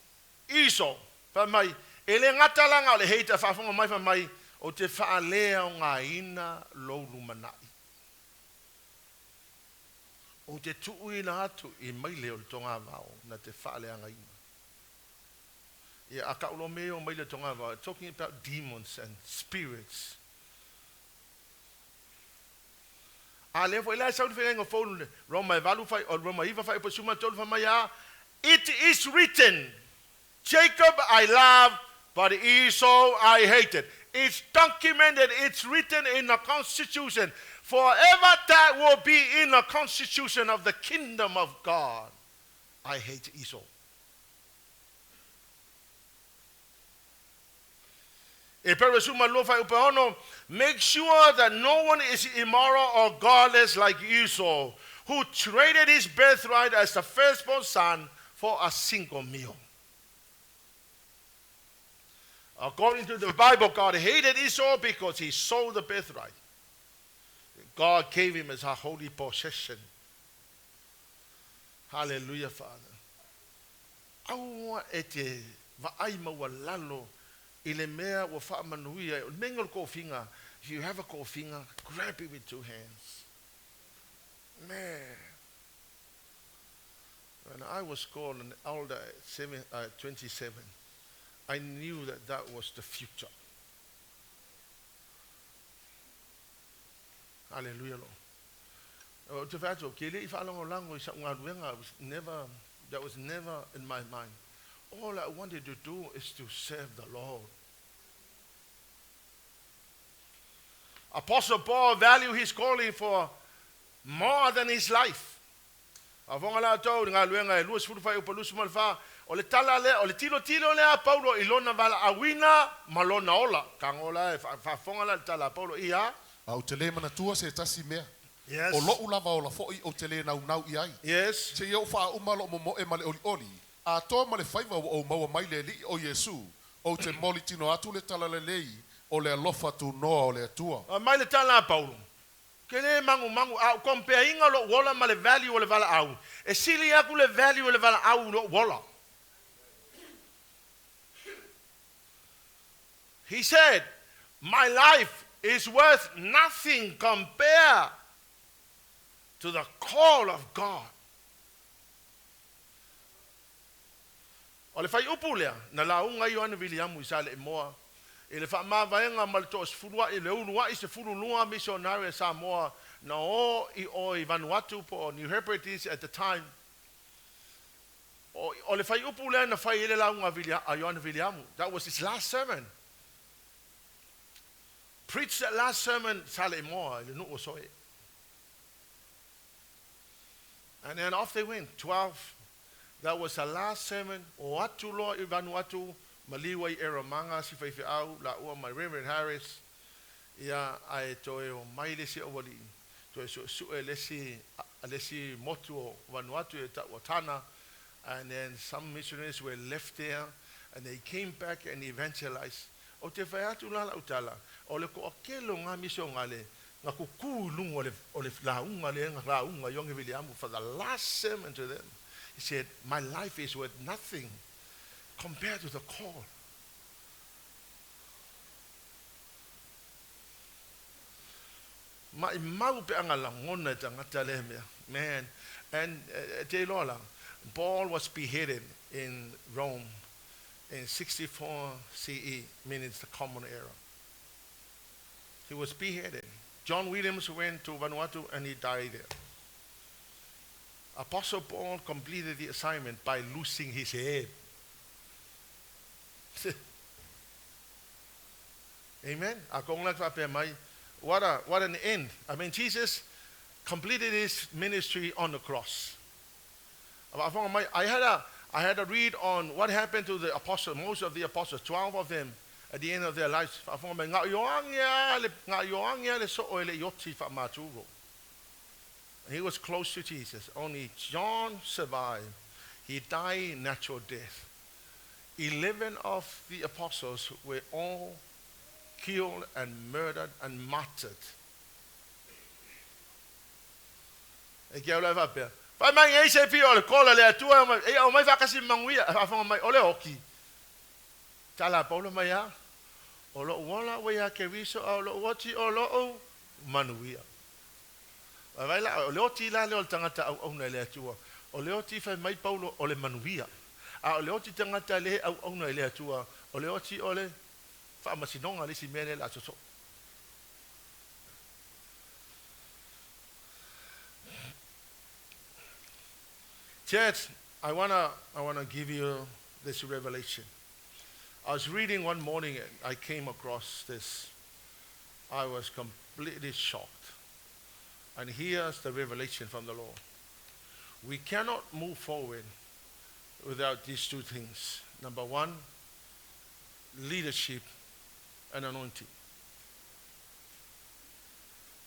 Esau. Fai mai, e le gata la na o le hate a faafofoga mai fai mai, ou te faaleaogaina lou lumanai. Ou te tuuina atu i maile o le togavao na te faaleagaina. Ia, a kau loa me o maile o togavao, talking about demons and spirits. A lea foi la e sau le feagaiga fou le Roma e 8 fai, o Roma 9 fai 13 fai mai a, It is written, Jacob I love, But Esau I hated. It's documented, it's written in the Constitution. Forever that will be in the Constitution of the kingdom of God. I hate Esau. Make sure that no one is immoral or godless like Esau, who traded his birthright as the firstborn son for a single meal. According to the Bible, God hated Esau because he sold the birthright. God gave him as a holy possession. Hallelujah, Father. Aua e te vaai maualalo i le mea ua faamanuia. O le mea o le kofiga, if you have a kofiga, grab it with two hands. Man. When I was called an elder at 27, I knew that that was the future. Hallelujah, Lord. O te whaatu, ke le i whaalangolango i sa ungaluenga, that was never in my mind. All I wanted to do is to serve the Lord. Apostle Paul valued his calling for more than his life. A vonga la tau ngā luenga e lua sefulu whai upa lusu malfa, o le tala le, o le tilo tilo le a Paulo i lona vala awina ma lona ola. Ka ngola e whaafonga la le tala a Paulo ia. A o te le manatua se tasi mea. Yes. O lou lava ola foi o te le nau nau i ai. Yes. Se ia o wha umalo mo mo e male oli oli. A toa ma le faiva o maua mai le li o Iesu. O te moli tino atu le tala le lei o le alofa tu noa o le atua. A mai le tala a Paulo. Ke le mangu mangu a compare inga lo wola ma le value o le vala au. E sili aku le value o le vala au lo wola. He said, my life is worth nothing compared to the call of God. O le whai upu lea, na la unga Ioane Viliamu i sa le moa. I le whaamavaenga ma le toa sefulua i le ulua i se fululua missionary a Samoa na o i o i Vanuatu po New Hebrides at the time. O le whai upu lea na whai ele la unga a Ioane Viliamu. That was his last sermon. Preached that last sermon sa le moa i le nuu o soe. And then off they went, 12. That was the last sermon. O atu loa i Vanuatu, maliwa i Eromanga, si whaiwhi au, la ua mai Reverend Harris, ia ai toe o mai lesi o wali, toe su su e lesi, a lesi motu o Vanuatu e ta watana, and then some missionaries were left there, and they came back and evangelized. O te whai atu la la utala, o le ko akelo ngā misio ngā le, ngā kuku lungu o le la unga le, ngā la unga Ioane Viliamu, for the last sermon to them. He said, my life is worth nothing compared to the call. Ma i mau pe anga langona e tangata le mea. Man, and te lola, Paul was beheaded in Rome in 64 CE, meaning it's the common era. He was beheaded. John Williams went to Vanuatu and he died there. Apostle Paul completed the assignment by losing his head. Amen. What an end. I mean, Jesus completed his ministry on the cross. I had a read on what happened to the apostles, most of the apostles, 12 of them, at the end of their lives. He was close to Jesus. Only John survived. He died natural death. 11 of the apostles were all killed and murdered and martyred. E kia ula whapea. Whai mai ngei se pio le kola le atua, e au mai whakasi manguia, whawhanga mai, ole oki. Tala paulo mai a, o lo uola wea ke riso, o lo uoti o lo o manuia. Vai la, o le oti la le o le tangata au auna le atua. O le oti whai mai paulo o le manuia. A o le oti tangata le au auna le atua. O le oti o le whaamasinonga le si mele la soso. Church, I wanna give you this revelation. I was reading one morning and I came across this. I was completely shocked. And here's the revelation from the Lord. We cannot move forward without these two things. Number one, leadership and anointing.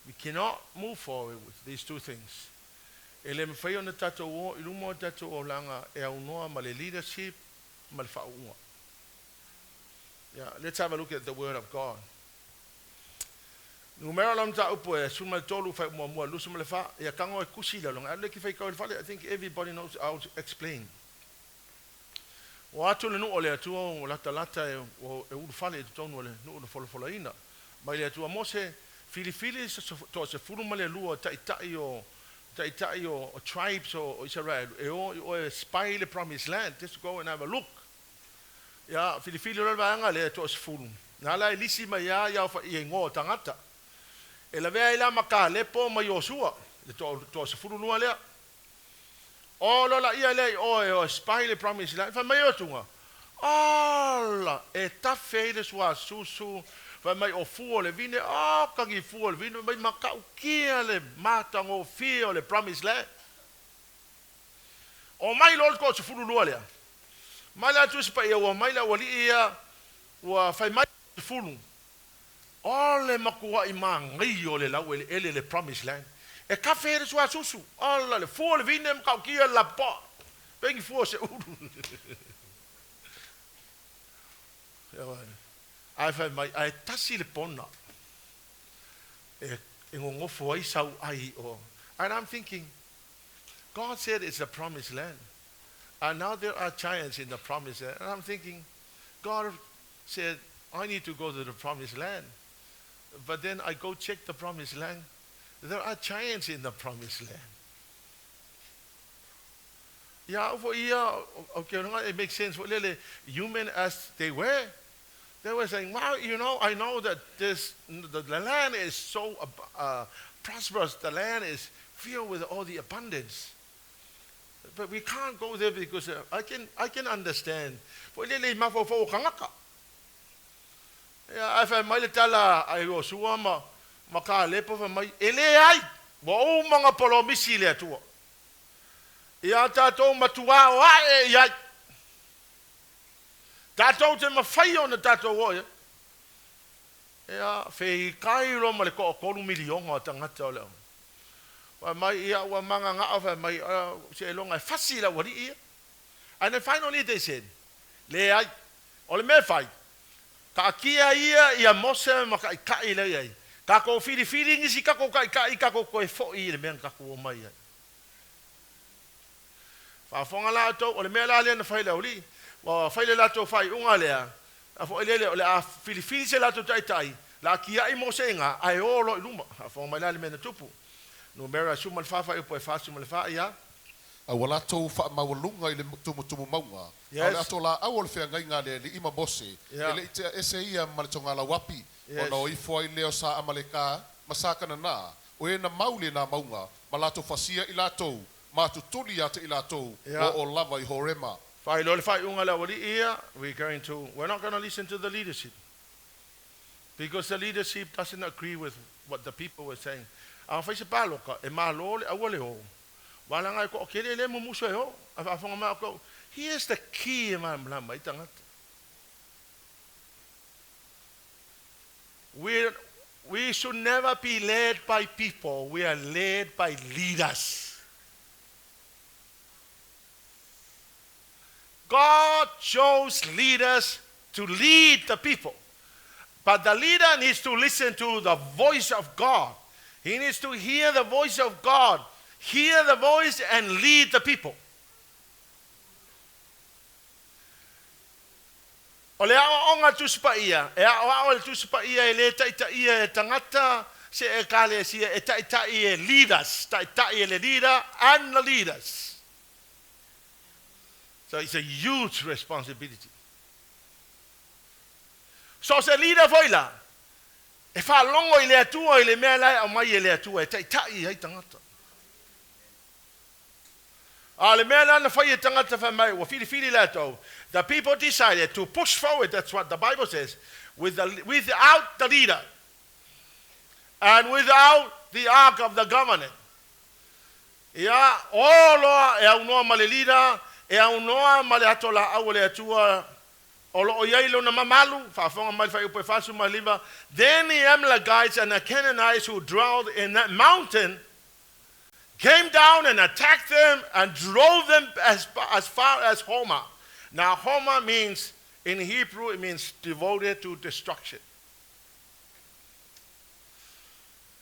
We cannot move forward with these two things. E le mawhai o na tātou o, i luma o tātou o langa e au noa ma le leadership ma le whaunga. Yeah, let's have a look at the word of God. Numera la mta upo e suma tolu fa mua mua lusu ma le fa ia kango e kusi la longa le ki fai kau le fale. I think everybody knows. I'll explain. O atu le nu o le atua o lata lata e o e ulu fale e tonu o le nu o le folofola ina. Mai le atua Mose filifili to se fulu ma le lua ta'itai o ta'itai o tribes o Israel e o e spy le promised land, just to go and have a look. Ia filifili o le vaanga le to se fulu. Nā la e lisi mai ia ia fa ia ngoa tangata. E la vea ila maka le po mai Iosua le to se fulu lua lea. O lo la ia le o e o spy le promised land. Fa mai o tunga. Ala e ta fe le sua susu. Fa mai o fua le vine, o kangi fua le vine, mai makau kia le mata ngo fia o le promised land. O mai lo ko se fulu lua lea. Mai la tu se pa ia ua mai la wali ia ua fai mai fulu. O le makua i mangai o le lau ele ele le promised land. E kafe le sua susu. Ala le fua le vine makau kia la pa. Pengi fua se uru. Ia wai. Ai fai mai, ai tasi le pona. E ngongofo ai sau ai o. And I'm thinking, God said it's a promised land. And now there are giants in the promised land. And I'm thinking, God said, I need to go to the promised land. But then I go check the promised land. There are giants in the promised land. Yeah, for yeah, okay, it makes sense. For lele, human as they were, they were saying, wow, you know, I know that this the land is so prosperous. The land is filled with all the abundance. But we can't go there because I can understand. For lele mafofo kangaka. Yeah, I fa mai le tala ai o sua ma maka lepo fa mai ele ai wa o manga polomisi le atua. Ia tātou matua o ae ia. Tātou te mawhai o na tātou o ia. Ia, whei kai ro ma le ko o kolu milionga o tangata o leo. Wa mai ia ua manga ngao whai mai se e longa e fasi la wari ia. And then finally they said, le ai, o le mea whai, ka kia ia ia Mose ma ka i le ia. Ka ko whiri ngisi ka ko kai kai ka ko koe fo i le mea ka ko o mai ai. Whaafonga la atou, o le mea la lea na whai leo li, wa whai le latou whai unga lea, a fo ele o le a filifili se latou taitai, la kia i Mose ngā, ai o lo i luma, a fonga mai la le mea na tupu. Numera suma le whawha i upo e wha suma le wha ia. A ua latou faamaualuga i le tumutumu mauga. Yes. A o le ato laau o le feagaiga le ali'i ma Mose, Yeah. e le'i tea ese ia ma le togalauapi, Yes. ona o ifo ai lea o sa Amalekā ma sa Kananā, o e na mau le nā mauga, ma latou fasia i latou, ma tutuli ia te i latou, Yeah. o o lava i Horema. Whai lo le whai unga la wali ia, we're not going to listen to the leadership. Because the leadership doesn't agree with what the people were saying. A whai se pāloka, e mā lo le aua le o. Wālanga e ko, kere le mumuso e o. A whafonga maa ko, here's the key e mā mla mai tangata. We should never be led by people. We are led by leaders. God chose leaders to lead the people. But the leader needs to listen to the voice of God. He needs to hear the voice of God. Hear the voice and lead the people. O le ao onga tusipa ia, e ao ao le tusipa ia e le taita ia e tangata, se e kale sia e taita ia e leaders, taita ia le leader and the leaders. So it's a huge responsibility. So se leader foila, e whalongo i le atua i le mea lai au mai e le atua, e taita ia i tangata. A le mea lana whai e tangata whai mai, ua whiri whiri lātou, The people decided to push forward, that's what the Bible says, without the leader and without the Ark of the Covenant. Ia, o loa e aunoa ma le leader, e aunoa ma le ato la au le atua, o lo o iai lona mamalu, faafofoga mai le fuaiupu e 49. Then the Amalekites and the Canaanites who dwelled in that mountain came down and attacked them and drove them as far as Hormah. Now, Hormah means, in Hebrew, it means devoted to destruction.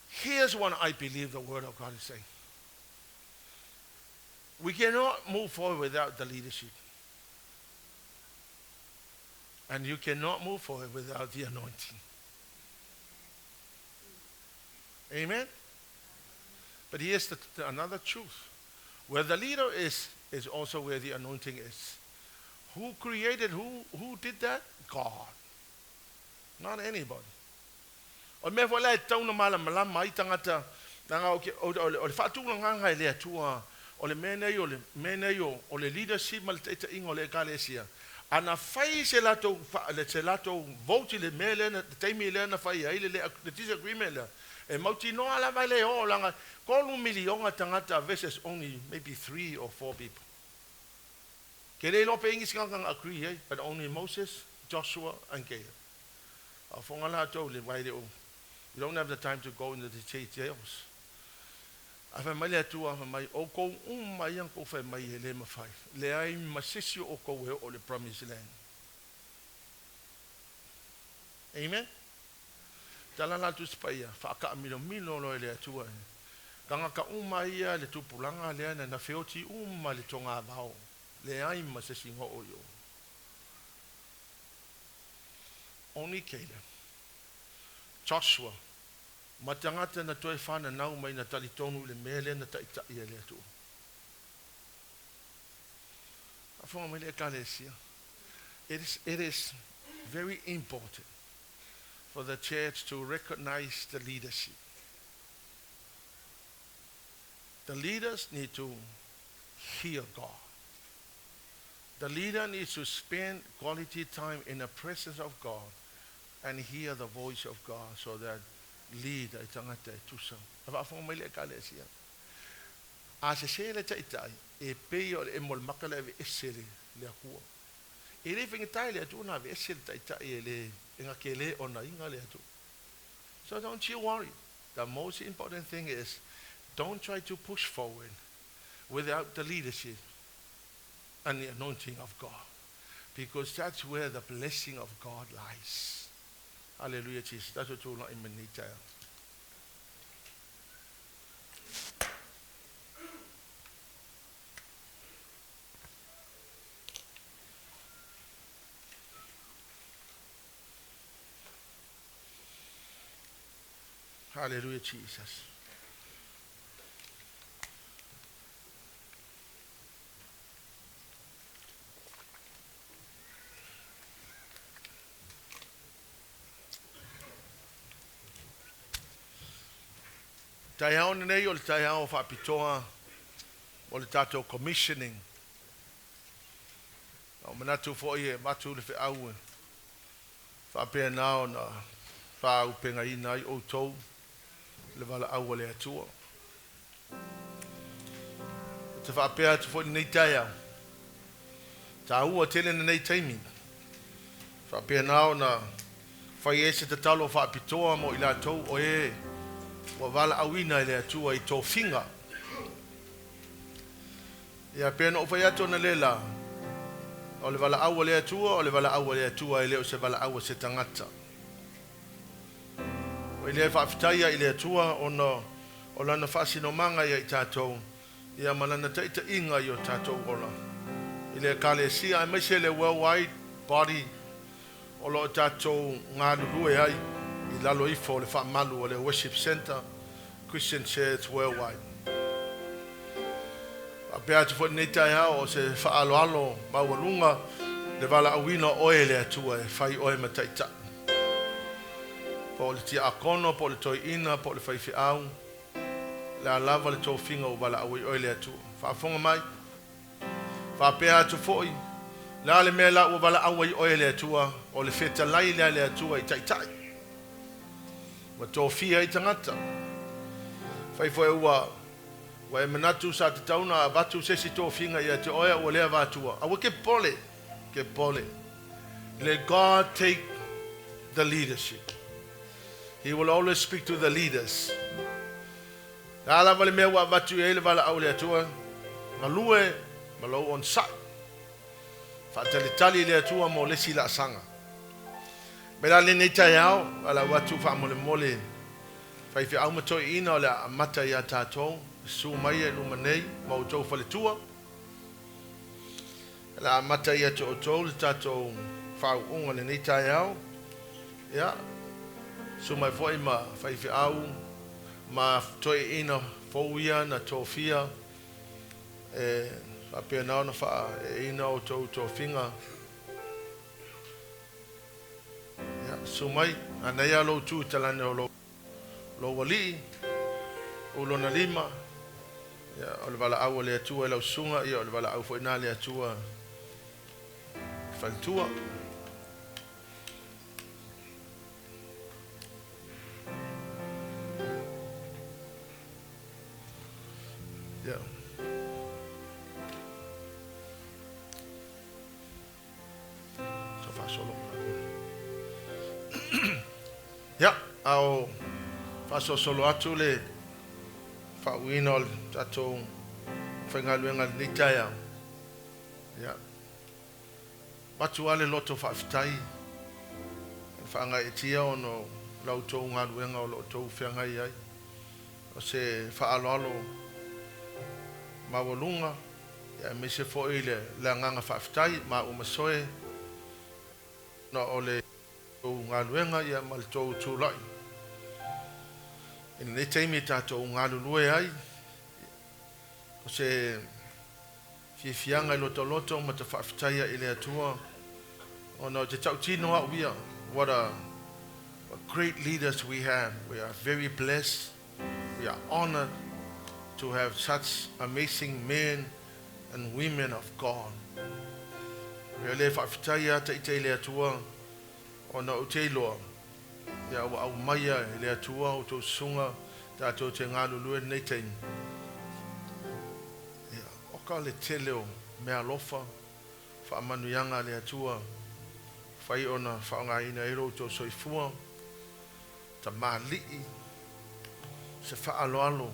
Here's what I believe the Word of God is saying. We cannot move forward without the leadership. And you cannot move forward without the anointing. Amen? But here's another truth. Where the leader is, is also where the anointing is. Who created, who did that? God. Not anybody. O mea foi la e tatau ona malamalama ai tagata, leaga o ke, o, o, o le faatulagaga e le Atua, o le mea nei o le mea nei o, o le leadership ma le taitaiga o le Ekalesia. Ana fai se latou, se latou vote i le mea lea na, le taimi lea na fai ai le, le, le disagreement lea, e mautinoa lava e le oo, leaga 3 miliona tagata versus only maybe three or four people. Ke le iloa pe i nisi tagata na agree ai, but only Moses, Joshua and Caleb. A fonga latou le vai le o. We don't have the time to go into the details. A fai mai le Atua, fai mai, o kou uma ia kou fai mai e le mafai. Leai ma se isi o kou e o le promised land. Amen. Tala la tu paia, whaaka milo milo lo e le Atua. Tagata uma ia le tupulaga lea na na feoti uma le tonga vao. Leai ma se isi o yo. Only Caleb. Joshua. Ma tagata na toe whananau mai na talitonu i le mea lea na taʻitaʻi e le Atua. Afonga mai le ekalesia. It is very important for the church to recognize the leadership. The leaders need to hear God. The leader needs to spend quality time in the presence of God and hear the voice of God so that lead ai tagata e tusa. A faafofoga mai le ekalesia. A se se le taʻitaʻi, e pei o le e mo le maka le ave ese le, le Atua. E le faigata i le Atua na ave ese le taʻitaʻi e le e nga ke le ona inga le Atua. So don't you worry. The most important thing is don't try to push forward without the leadership and the anointing of God. Because that's where the blessing of God lies. Hallelujah, Jesus. That's what you're in. Hallelujah, Jesus. Taeao nei o le taeao faapitoa o le tatou commissioning. O manatu foi e avatu le feau e faapea na ona faaaupegaina ai outou le valaau a le Atua. O te faapea atu foi lenei taeao. Taua tele lenei taimi. Faapea na ona fai e se tatalo faapitoa mo i latou o e ua valaauina e le Atua i tofiga. Ia pea na o fai atu na lela. O le valaau a le Atua, o le valaau a le Atua e le o se valaau a se tagata. O i le faafetaia i le Atua ona o lana faasinomaga ia i tatou, ia ma lana taʻitaʻiga i o tatou ola. I le ekalesia aemaise le worldwide body o loo tatou galulue ai i lalo ifo o le faamalu o le Worship Center Christian Church Worldwide. Faapea atu foi lenei taeao o se faaaloalo maualuga le valaauina oe e le Atua e fai oe ma taʻitaʻi. Po o le tiakono, po o le toeaina, po o le faifeau, le a lava le tofiga ua valaau ai oe le Atua. Faafofoga mai. Faapea atu foi Le a le mea la ua valaau ai oe e le Atua, o le fetalai lea a le Atua i taitai, ua tofia ai tagata. Fai foi ua ua e manatu sa tatau ona avatu se isi tofiga ia te oe a ua le avatua, aua ke pole, ke pole. Let God take the leadership. He will always speak to the leaders. Le a lava le mea ua avatu i ai le valaau a le Atua, galue ma lou onosai. Faatalitali i le Atua mo le isi laasaga. Mai la lenei taeao, valaau atu faamolemole faifeau ma toeaiina o le a amata ia tatou, susu mai i luma nei ma outou faletua. O le a amata ia te outou le tatou faauuga i lenei taeao. Ia, susu mai foi ma faifeau ma toeaiina fou ia na tofia e faapena ona faaeeina outou tofiga. Ia, susu mai, manaia lou tu i talane o lou lou alii, ou lona lima, ia, o le valaau a le Atua i lau susuga, ia, o le valaau foi lena a le Atua i faletua. Ia. Sa faasolo. Ia, a o faasolosolo atu le faauuina o le tatou faigaluega i lenei taeao, ia, avatu lava le loto faafetai i le faagaeetia ona o la outou galuega o lo o outou feagai ai. O se faaaloalo maualuga aemaise foi le agaga faafetai ma au masoe ona o le tou galuega ma le tou tulai i lenei taimi tatou galulue ai. O se fiafiaga i lotoloto ma te faafetaia i le Atua ona o te tautino au ia. What a what great leaders we have. We are very blessed. We are honored to have such amazing men and women of God. Ia le faafetaia taitai le Atua ona o te iloa ia ua aumaia e le Atua o tou susuga tatou te galulue lenei taimi. Ia, o ka le tele o mea alofa, faamanuiaga a le Atua, fai ona faaaogaina ai lo outou soifua, tamalii, se faaaloalo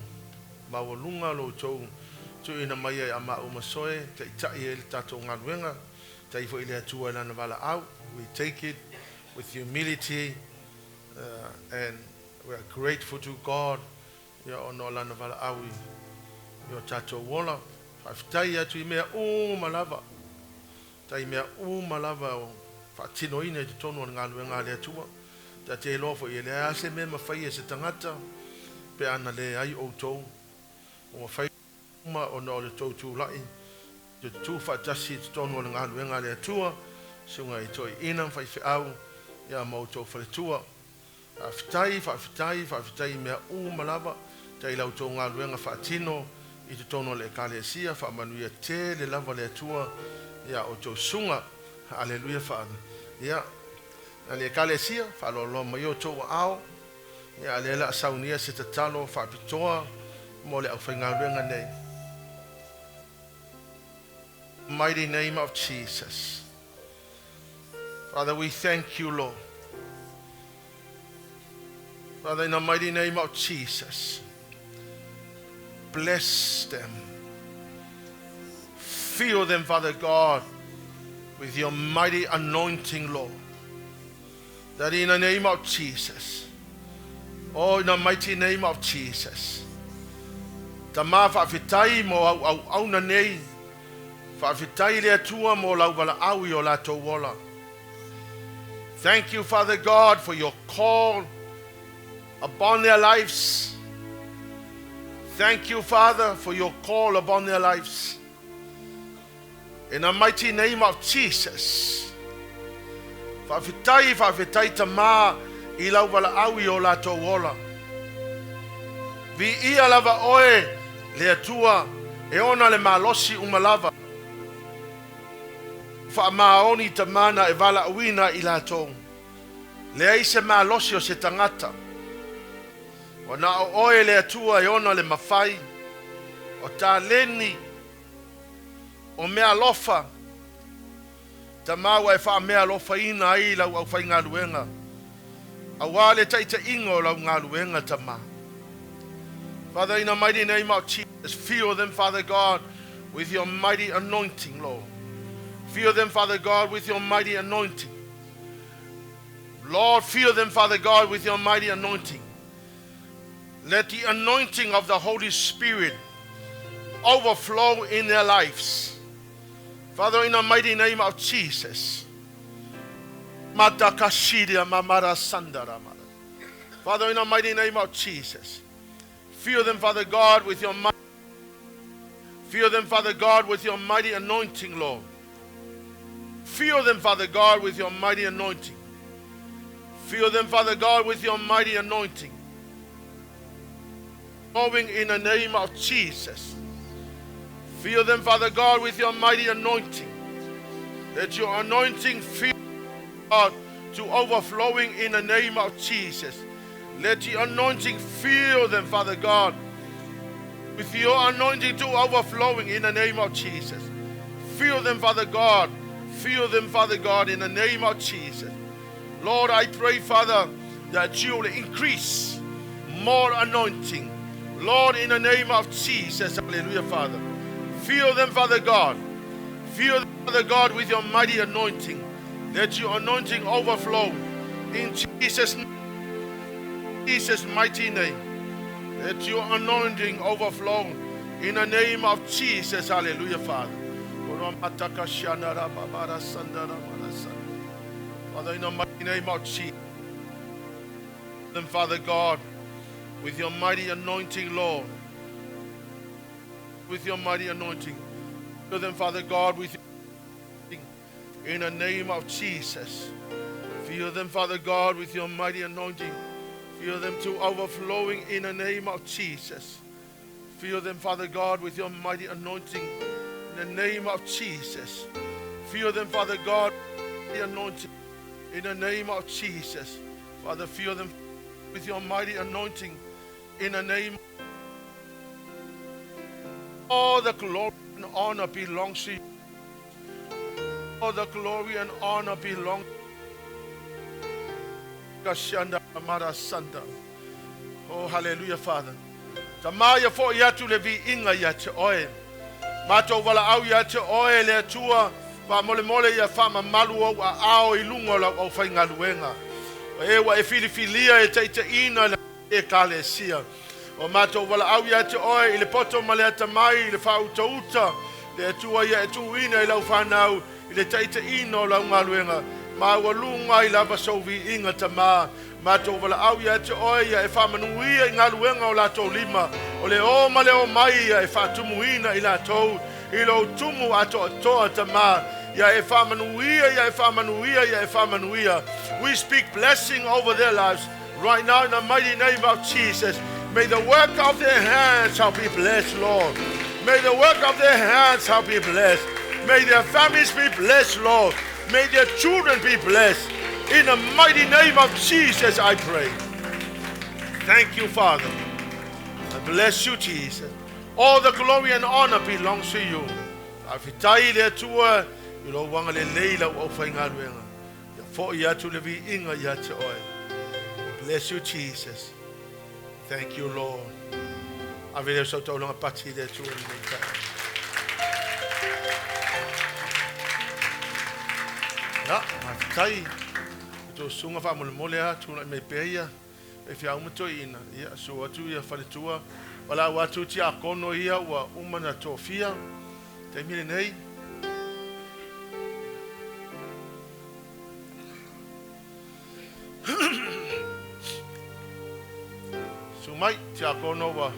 maualuga lo outou tuuina mai ai a maau masoe, taitai ai le tatou galuega, tai foi le Atua i lana valaau. We take it with humility and we are grateful to God ia ona o lana valaau i o tatou ola. Faafetai atu i mea uma lava, tai mea uma lava o faatinoina i totonu o le galuega a le Atua. Ta te iloa foi e leai se mea mafai e se tagata pe ana le ai outou. Ua mafai uma ona o le tou tulai te tu faatasi i totonu o le galuega a le Atua, susuga i toeaiina ma faifeau ia ma outou faletua. Faafetai, faafetai, faafetai i mea uma lava, tai la outou galuega faatino i totonu o le Ekalesia, faamanuia tele lava le Atua ia outou susuga. Aleluia, Father. Ia, na le Ekalesia, faaloaloa mai outou aao, ia lea la saunia se tatalo faapitoa mo le aufaigaluega nei. Mighty name of Jesus. Father, we thank you, Lord. Father, in the mighty name of Jesus, bless them. Fill them, Father God, with your mighty anointing, Lord. That in the name of Jesus, oh, in the mighty name of Jesus, Tama faafetai mo au au auna nei, faafetai le Atua mo lau valaau i o latou ola. Thank you, Father God, for your call upon their lives. Thank you, Father, for your call upon their lives. In the mighty name of Jesus. Faafetai, faafetai tama i lau valaau i o latou ola. Viia lava oe le Atua e ona le malosi uma lava. Faamaoni tamā na e valaauina i latou. Leai se malosi o se tagata. Ua na o oe le Atua e ona le mafai, o taleni, o meaalofa. Tamā ua e faameaalofaina ai lau aufaigaluega, auā le taitaiga o lau galuega tamā. Father, in the mighty name of Jesus, fill them, Father God, with your mighty anointing, Lord. Fill them, Father God, with your mighty anointing. Lord, fill them, Father God, with your mighty anointing. Let the anointing of the Holy Spirit overflow in their lives. Father, in the mighty name of Jesus. Matakashiria mamara sandara. Father, in the mighty name of Jesus. Fill them, Father God, with your mighty, fill them, Father God, with your mighty anointing, Lord. Fill them, Father God, with your mighty anointing. Fill them, Father God, with your mighty anointing. Going in the name of Jesus. Fill them, Father God, with your mighty anointing. Let your anointing fill God to overflowing in the name of Jesus. Let the anointing fill them, Father God, with your anointing to overflowing in the name of Jesus. Fill them, Father God. Fill them, Father God, in the name of Jesus. Lord, I pray, Father, that you will increase more anointing. Lord, in the name of Jesus, hallelujah, Father. Fill them, Father God. Fill them, Father God, with your mighty anointing. Let your anointing overflow in Jesus' Jesus' mighty name. Let your anointing overflow in the name of Jesus. Hallelujah, Father. Father, in the mighty name of Jesus, then Father God, with your mighty anointing, Lord, with your mighty anointing, fill them, Father God, with your in the name of Jesus. Fill them, Father God, with your mighty anointing. Fill them to overflowing in the name of Jesus. Fill them, Father God, with your mighty anointing in the name of Jesus. Fill them, Father God, the anointing in the name of Jesus. Father, fill them with your mighty anointing in the name. All the glory and honor belongs to you. All the glory and honor belong. Oh, hallelujah, Father. Tamā ia foʻi atu le viiga ia te oe. Matou valaau ia te oe le Atua faamolemole ia faamamalu ou aao i luga o lau aufaigaluega. O e ua e filifilia e taitaiina le ekalesia. O matou valaau ia te oe i le poto ma le atamai i le faautauta le Atua ia e tuuina i lau fanau i le taitaiina o lau galuega. Ma ua luga ai lava sou viiga tamā. Matou valaau ia te oe ia e faamanuia i galuega o latou lima. O le o ma le o mai ia e faatumuina i latou i lou tumu atoatoa tamā. Ia e faamanuia, ia e faamanuia, ia e faamanuia. We speak blessing over their lives right now in the mighty name of Jesus. May the work of their hands shall be blessed, Lord. May the work of their hands shall be blessed. May their families be blessed, Lord. May their children be blessed. In the mighty name of Jesus, I pray. Thank you, Father. I bless you, Jesus. All the glory and honor belongs to you. Faafetai le Atua i lou agalelei i lau aufaigaluega. Ia foʻi atu le viiga ia te oe. Bless you, Jesus. Thank you, Lord. Ave lea o sau taulaga pati i le Atua i lenei taeao. Ia, faafetai i tou susuga faamolemole lava tulai mai pea ia faifeau ma toeaiina. Ia, susu atu ia faletua, valaau atu tiakono ia ua uma ona tofia i le taimi lenei. Susu mai tiakono ua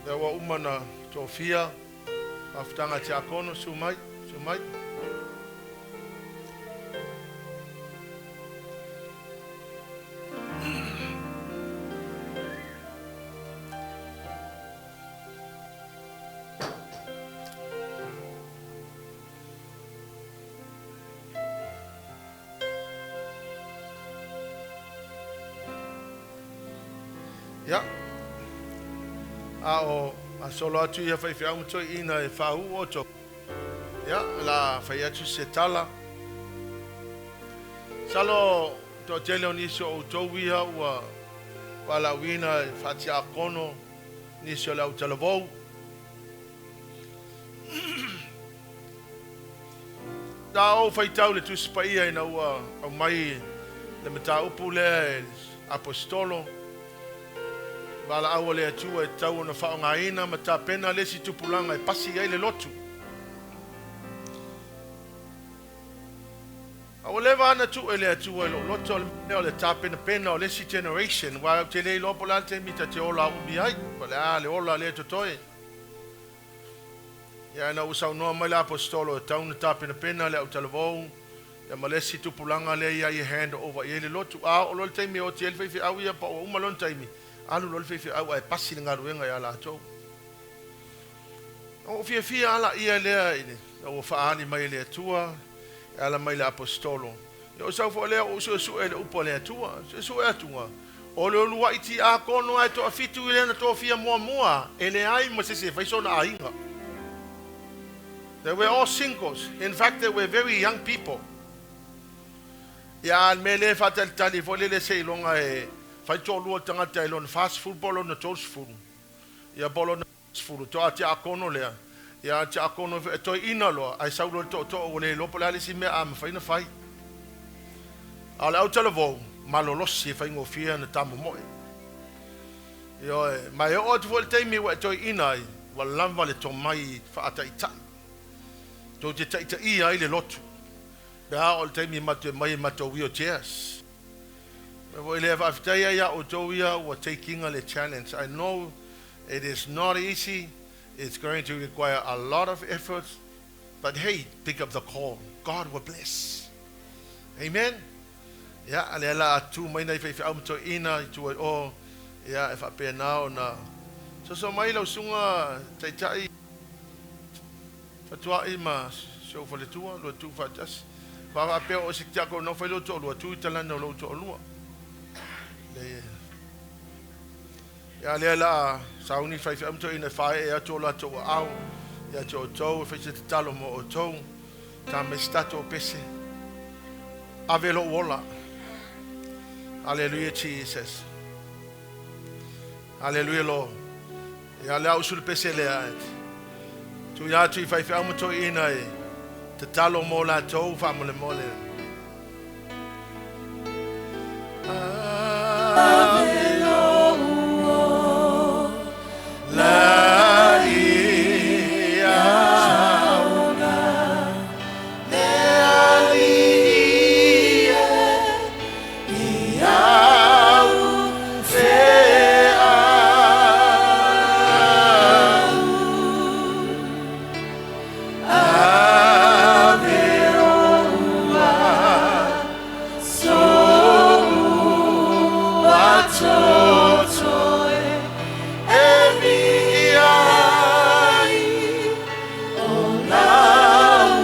lea ua uma ona tofia. Mafutaga tiakono, susu mai, susu mai. Ia, a o a solo atu ia faifeau ma toeaiina e faauu outou, ia, o le a fai atu se tala. Masalo toatele o nisi o outou ia ua valaauina e faatiakono nisi o le autalavou. Sa ou faitau i le Tusi Paia ina ua aumai le mataupu lea e le Aposetolo, valaau a le Atua e tatau ona faaaogaina ma tapena le isi tupulaga e pasi ai le lotu. A ua leva lava ona tuu e le Atua i lou loto le mea o le tapenapena o le isi generation, aua ou te le iloa po o le a le taimi ta te ola umi ai, po o le a le ola lea e totoe. Ia ina ua saunoa mai le Aposetolo e tatau ona tapenapena le autalavou ia ma le isi tupulaga lea ia ia hand over i ai le lotu. A oo loa le taimi e oti ai le faifeau ia pa ua uma lona taimi, alu loa le faifeau ae pasi le galuega ia latou. Na ou fiafia lava laia lea i le ina ua faaali mai e le Atua e ala mai i le Aposetolo. Ia ou sau foi lea ou suesue i le upu a le Atua. Suesue atuga, o le uluai tiakono lava e toafitu i lea na tofia muamua, e leai ma se isi e fai sona aiga. They were all singles. In fact, they were very young people. Ia, a o le mea lea e faatalitali foi lele seiloga e fai toalua le tagata i lona 40 po o lona 30, ia po o lona 40, toa tiakono lea, ia tiakono e toeaina loa, ae sau loa le tootoo ua le iloa po o le a le isi mea a mafai ona fai. A o le autalavou, malolosi e faigofie ona tamomoe. Ioe, ma e oo atu foi i le taimi ua e toeaina ai, ua lava le tomai faataitai. Tou te taitaia ai le lotu, pe a oo i le taimi matou te omai i matou wheelchairs. O le mea foi lea, faafetai ai ia outou ia ua take-ina le challenge. I know it is not easy, it's going to require a lot of effort, but hey, pick up the call, God will bless. Amen. Ia, a lea la a tu mai nai faifeau ma toeaiina i tua i o, ia, e faapena ona soso mai lau susuga taitai fatuai ma si ou faletua, lua tu faatasi. Fa faapea o se tiakono fai lou toalua, tu i talana o lou toalua. Le Ia lea la a sauni faifeau ma toeaiina e faaee atu o latou aao ia te outou e fai se tatalo mo outou. Ta mai se tatou pese. Ave lou ola. Hallelujah Jesus. Hallelujah Lord. Ia lea usu le pese lea. Tuuina atu i faifeau ma toeaiina e tatalo mo latou faamolemole. Ave lou ola ia oga le Alii e i au feau. Ave ou aso ua totoe e viia ai o lau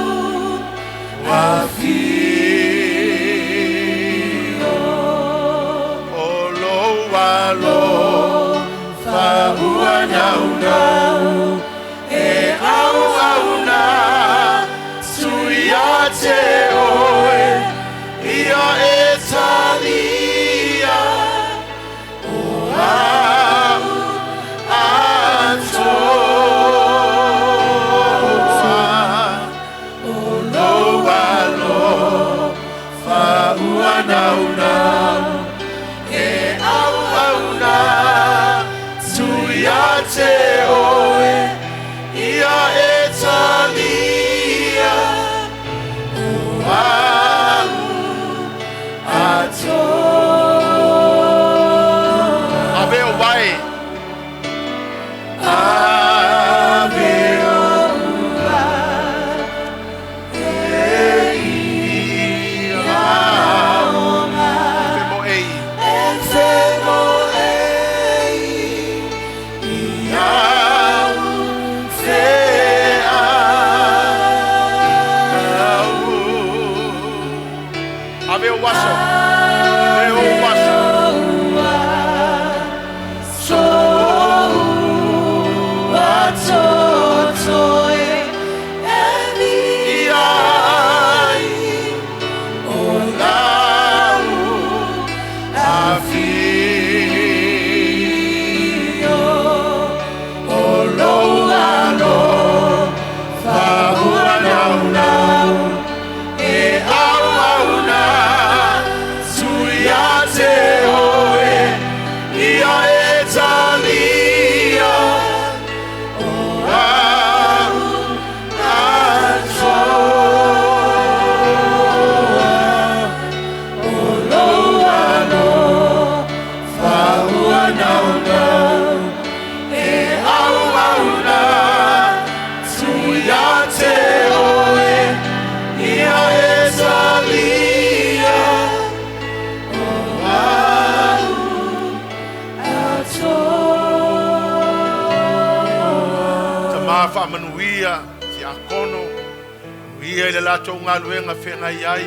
afio. O lou alofa ua naunau e auauna atu ia te oe, ia e talia o a'u atoa. O lou alofa ua naunau e auauna atu ia te oe, ia e talia o a'u. Faamanuia tiakono, manuia i le latou galuega feagai ai,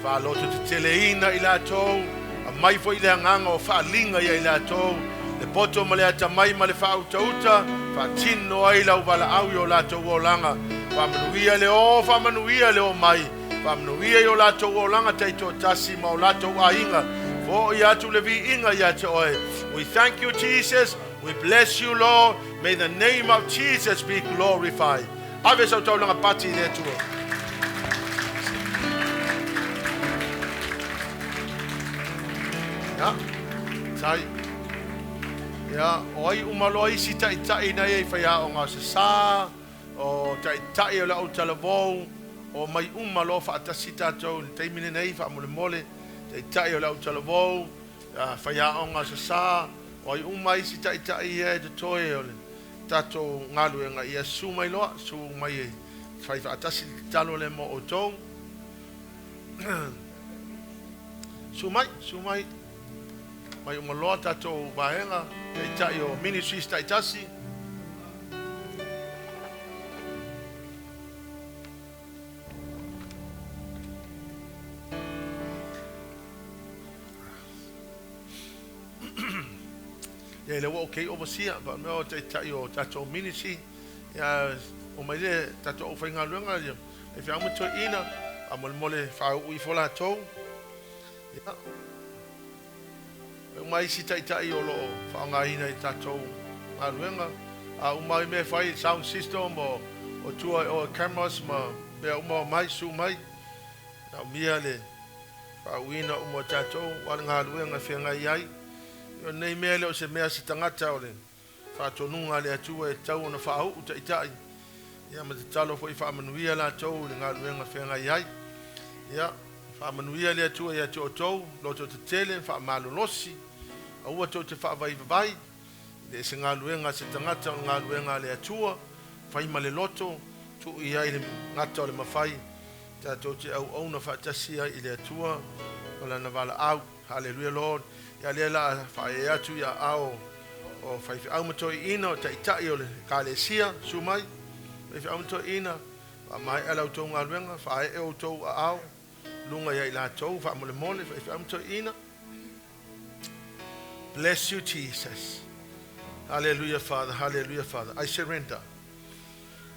faalototeteleina i latou, aumai foi le agaga o faaliga ia i latou, le poto ma le atamai ma le faautauta, faatino ai lau valaau i o latou olaga. Faamanuia le o, faamanuia le omai, faamanuia i o latou olaga taitoatasi ma o latou aiga, fo'i atu le viiga ia te oe. We thank you, Jesus. We bless you, Lord. May the name of Jesus be glorified. Ave sau taulaga pati i le Atua. Ia, tai. Ia, o ai uma loa isi ta'ita'i na ia i faiaoga o sesā, o ta'ita'i o le autalavou, o mai uma loa faatasi tatou i le taimi lenei faamolemole, ta'ita'i o le autalavou, faiaoga o sesā, o ai uma isi ta'ita'i ia e totoe o le tatou galuega, ia susu mai loa, susu mai e fai faatasi le tatalo lea mo outou. Susu mai, susu mai. Mai uma loa tatou vaega, ta'ita'i o ministries ta'itasi. Ia, le ua okay overseer, pa mea o ta'ita'i o tatou ministry, ia, o mai le tatou aufaigaluega, ia, e feau ma toeaina, faamolemole faauu ifo latou. Ia, e uma isi ta'ita'i o loo faaaogaina i tatou galuega, a uma ai mea e fai, sound system o tua o cameras ma mea uma o mai, susu mai, naomia le faauuina uma o tatou aua le galuega e feagai ai. O lenei mea le o se mea se tagata o le faatonuga a le Atua e tatau ona faauu ta'ita'i. Ia ma tatalo foi faamanuia latou i le galuega feagai ai. Ia, faamanuia le Atua ia te outou, loto tetele, faamalolosi, aua tou te faavaivavai, le se galuega a se tagata o le galuega a le Atua, fai ma le loto, tuu i ai le gata o le mafai, tatou te auauna faatasi ai i le Atua ma lana valaau. Hallelujah, Lord. Ia lea la faaee atu ia ao o faifeau ma toeaina o ta'ita'i o le ekalesia, susu mai, faifeau ma toeaina, faamaea la outou galuega, faaee outou aao, luga ia i latou, faamolemole, faifeau ma toeaina. Bless you, Jesus. Hallelujah, Father. Hallelujah, Father. I surrender.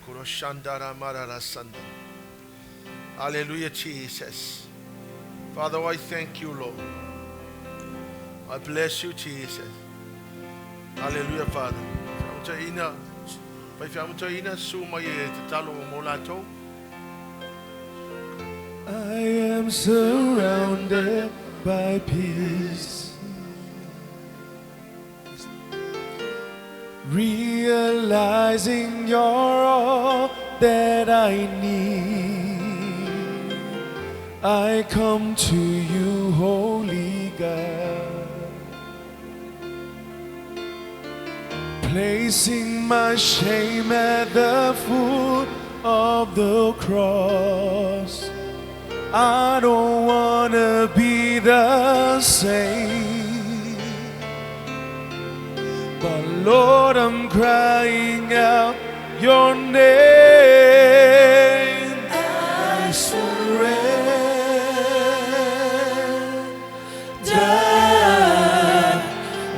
Kuroshandara marara sanda. Hallelujah, Jesus. Father, I thank you, Lord. I bless you, Jesus. Hallelujah, Father. Faamutaina, faifeau susu mai e tatalo mo latou. I am surrounded by peace. Realizing you're all that I need. I come to you, holy God, placing my shame at the foot of the cross. I don't wanna be the same. But Lord, I'm crying out your name. I surrender.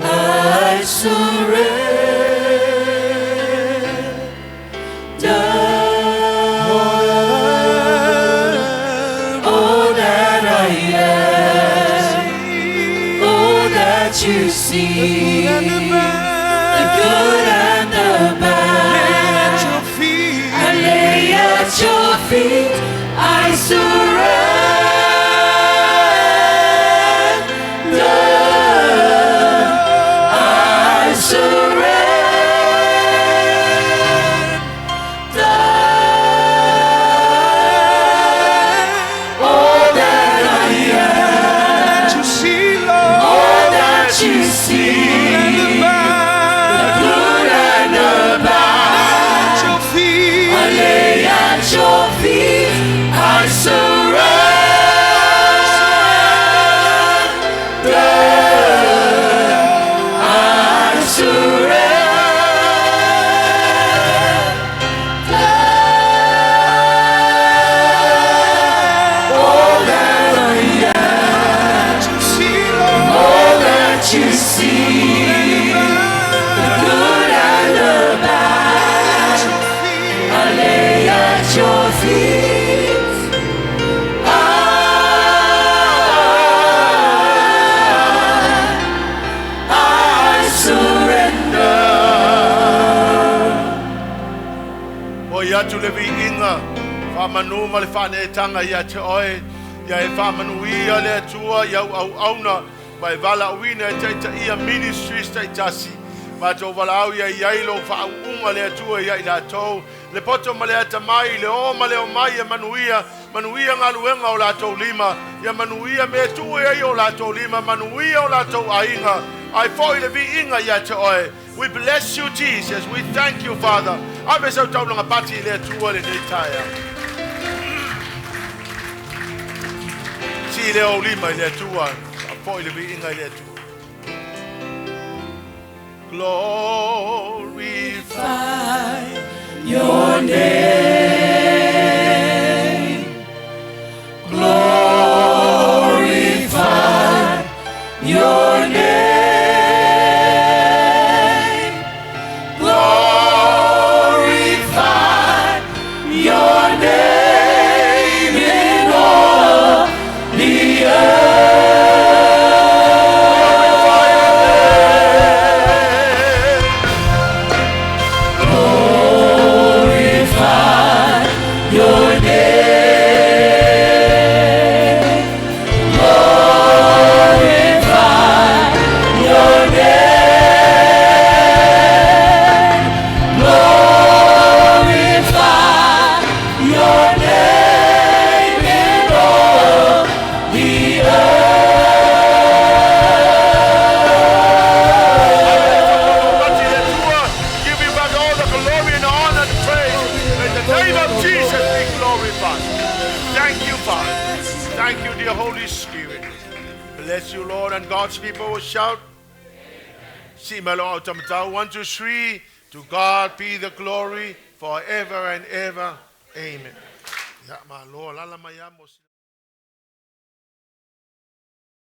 I surrender. All that I am, all that you see, the good and the bad, I lay at your feet, I surrender. I surrender. All that I am, all that you see, the good and the bad, I lay at your feet, I surrender. I surrender. The good and the bad, I lay at your feet. I surrender. O ia tu le viiga, whamanu ma le whaneetanga ia te oe, ia e whamanu ia le atua, ia au au auna, ma e wala uina e taita ia ministries taitasi. Ma tō wala au ia i ailo whaunga le atua ia i lātou, le poto ma le ata mai, le o ma le o mai e manuia, manuia ngā luenga o lātou lima, ia manuia me tue ai o lātou lima, manuia o lātou ainga, ai foi le viiga ia te oe. We bless you, Jesus. We thank you, Father. Ave sau taulanga pati i le atua le nei taia. Si le o lima i le atua, a foi le viiga i le atua. Glorify Your name, glorify your name, glorify your name in all the Glorify your name. Glorify your name. Glorify your name in all the Pati le atua, give you back all the glory and honor and praise. May the name of Jesus be glorified. Thank you, Father. Thank you, dear Holy Spirit. Bless you, Lord, and God's people will shout. Si malo au tamatau. 1, 2, 3. To God be the glory forever and ever. Amen. Ya malo lala maya mo.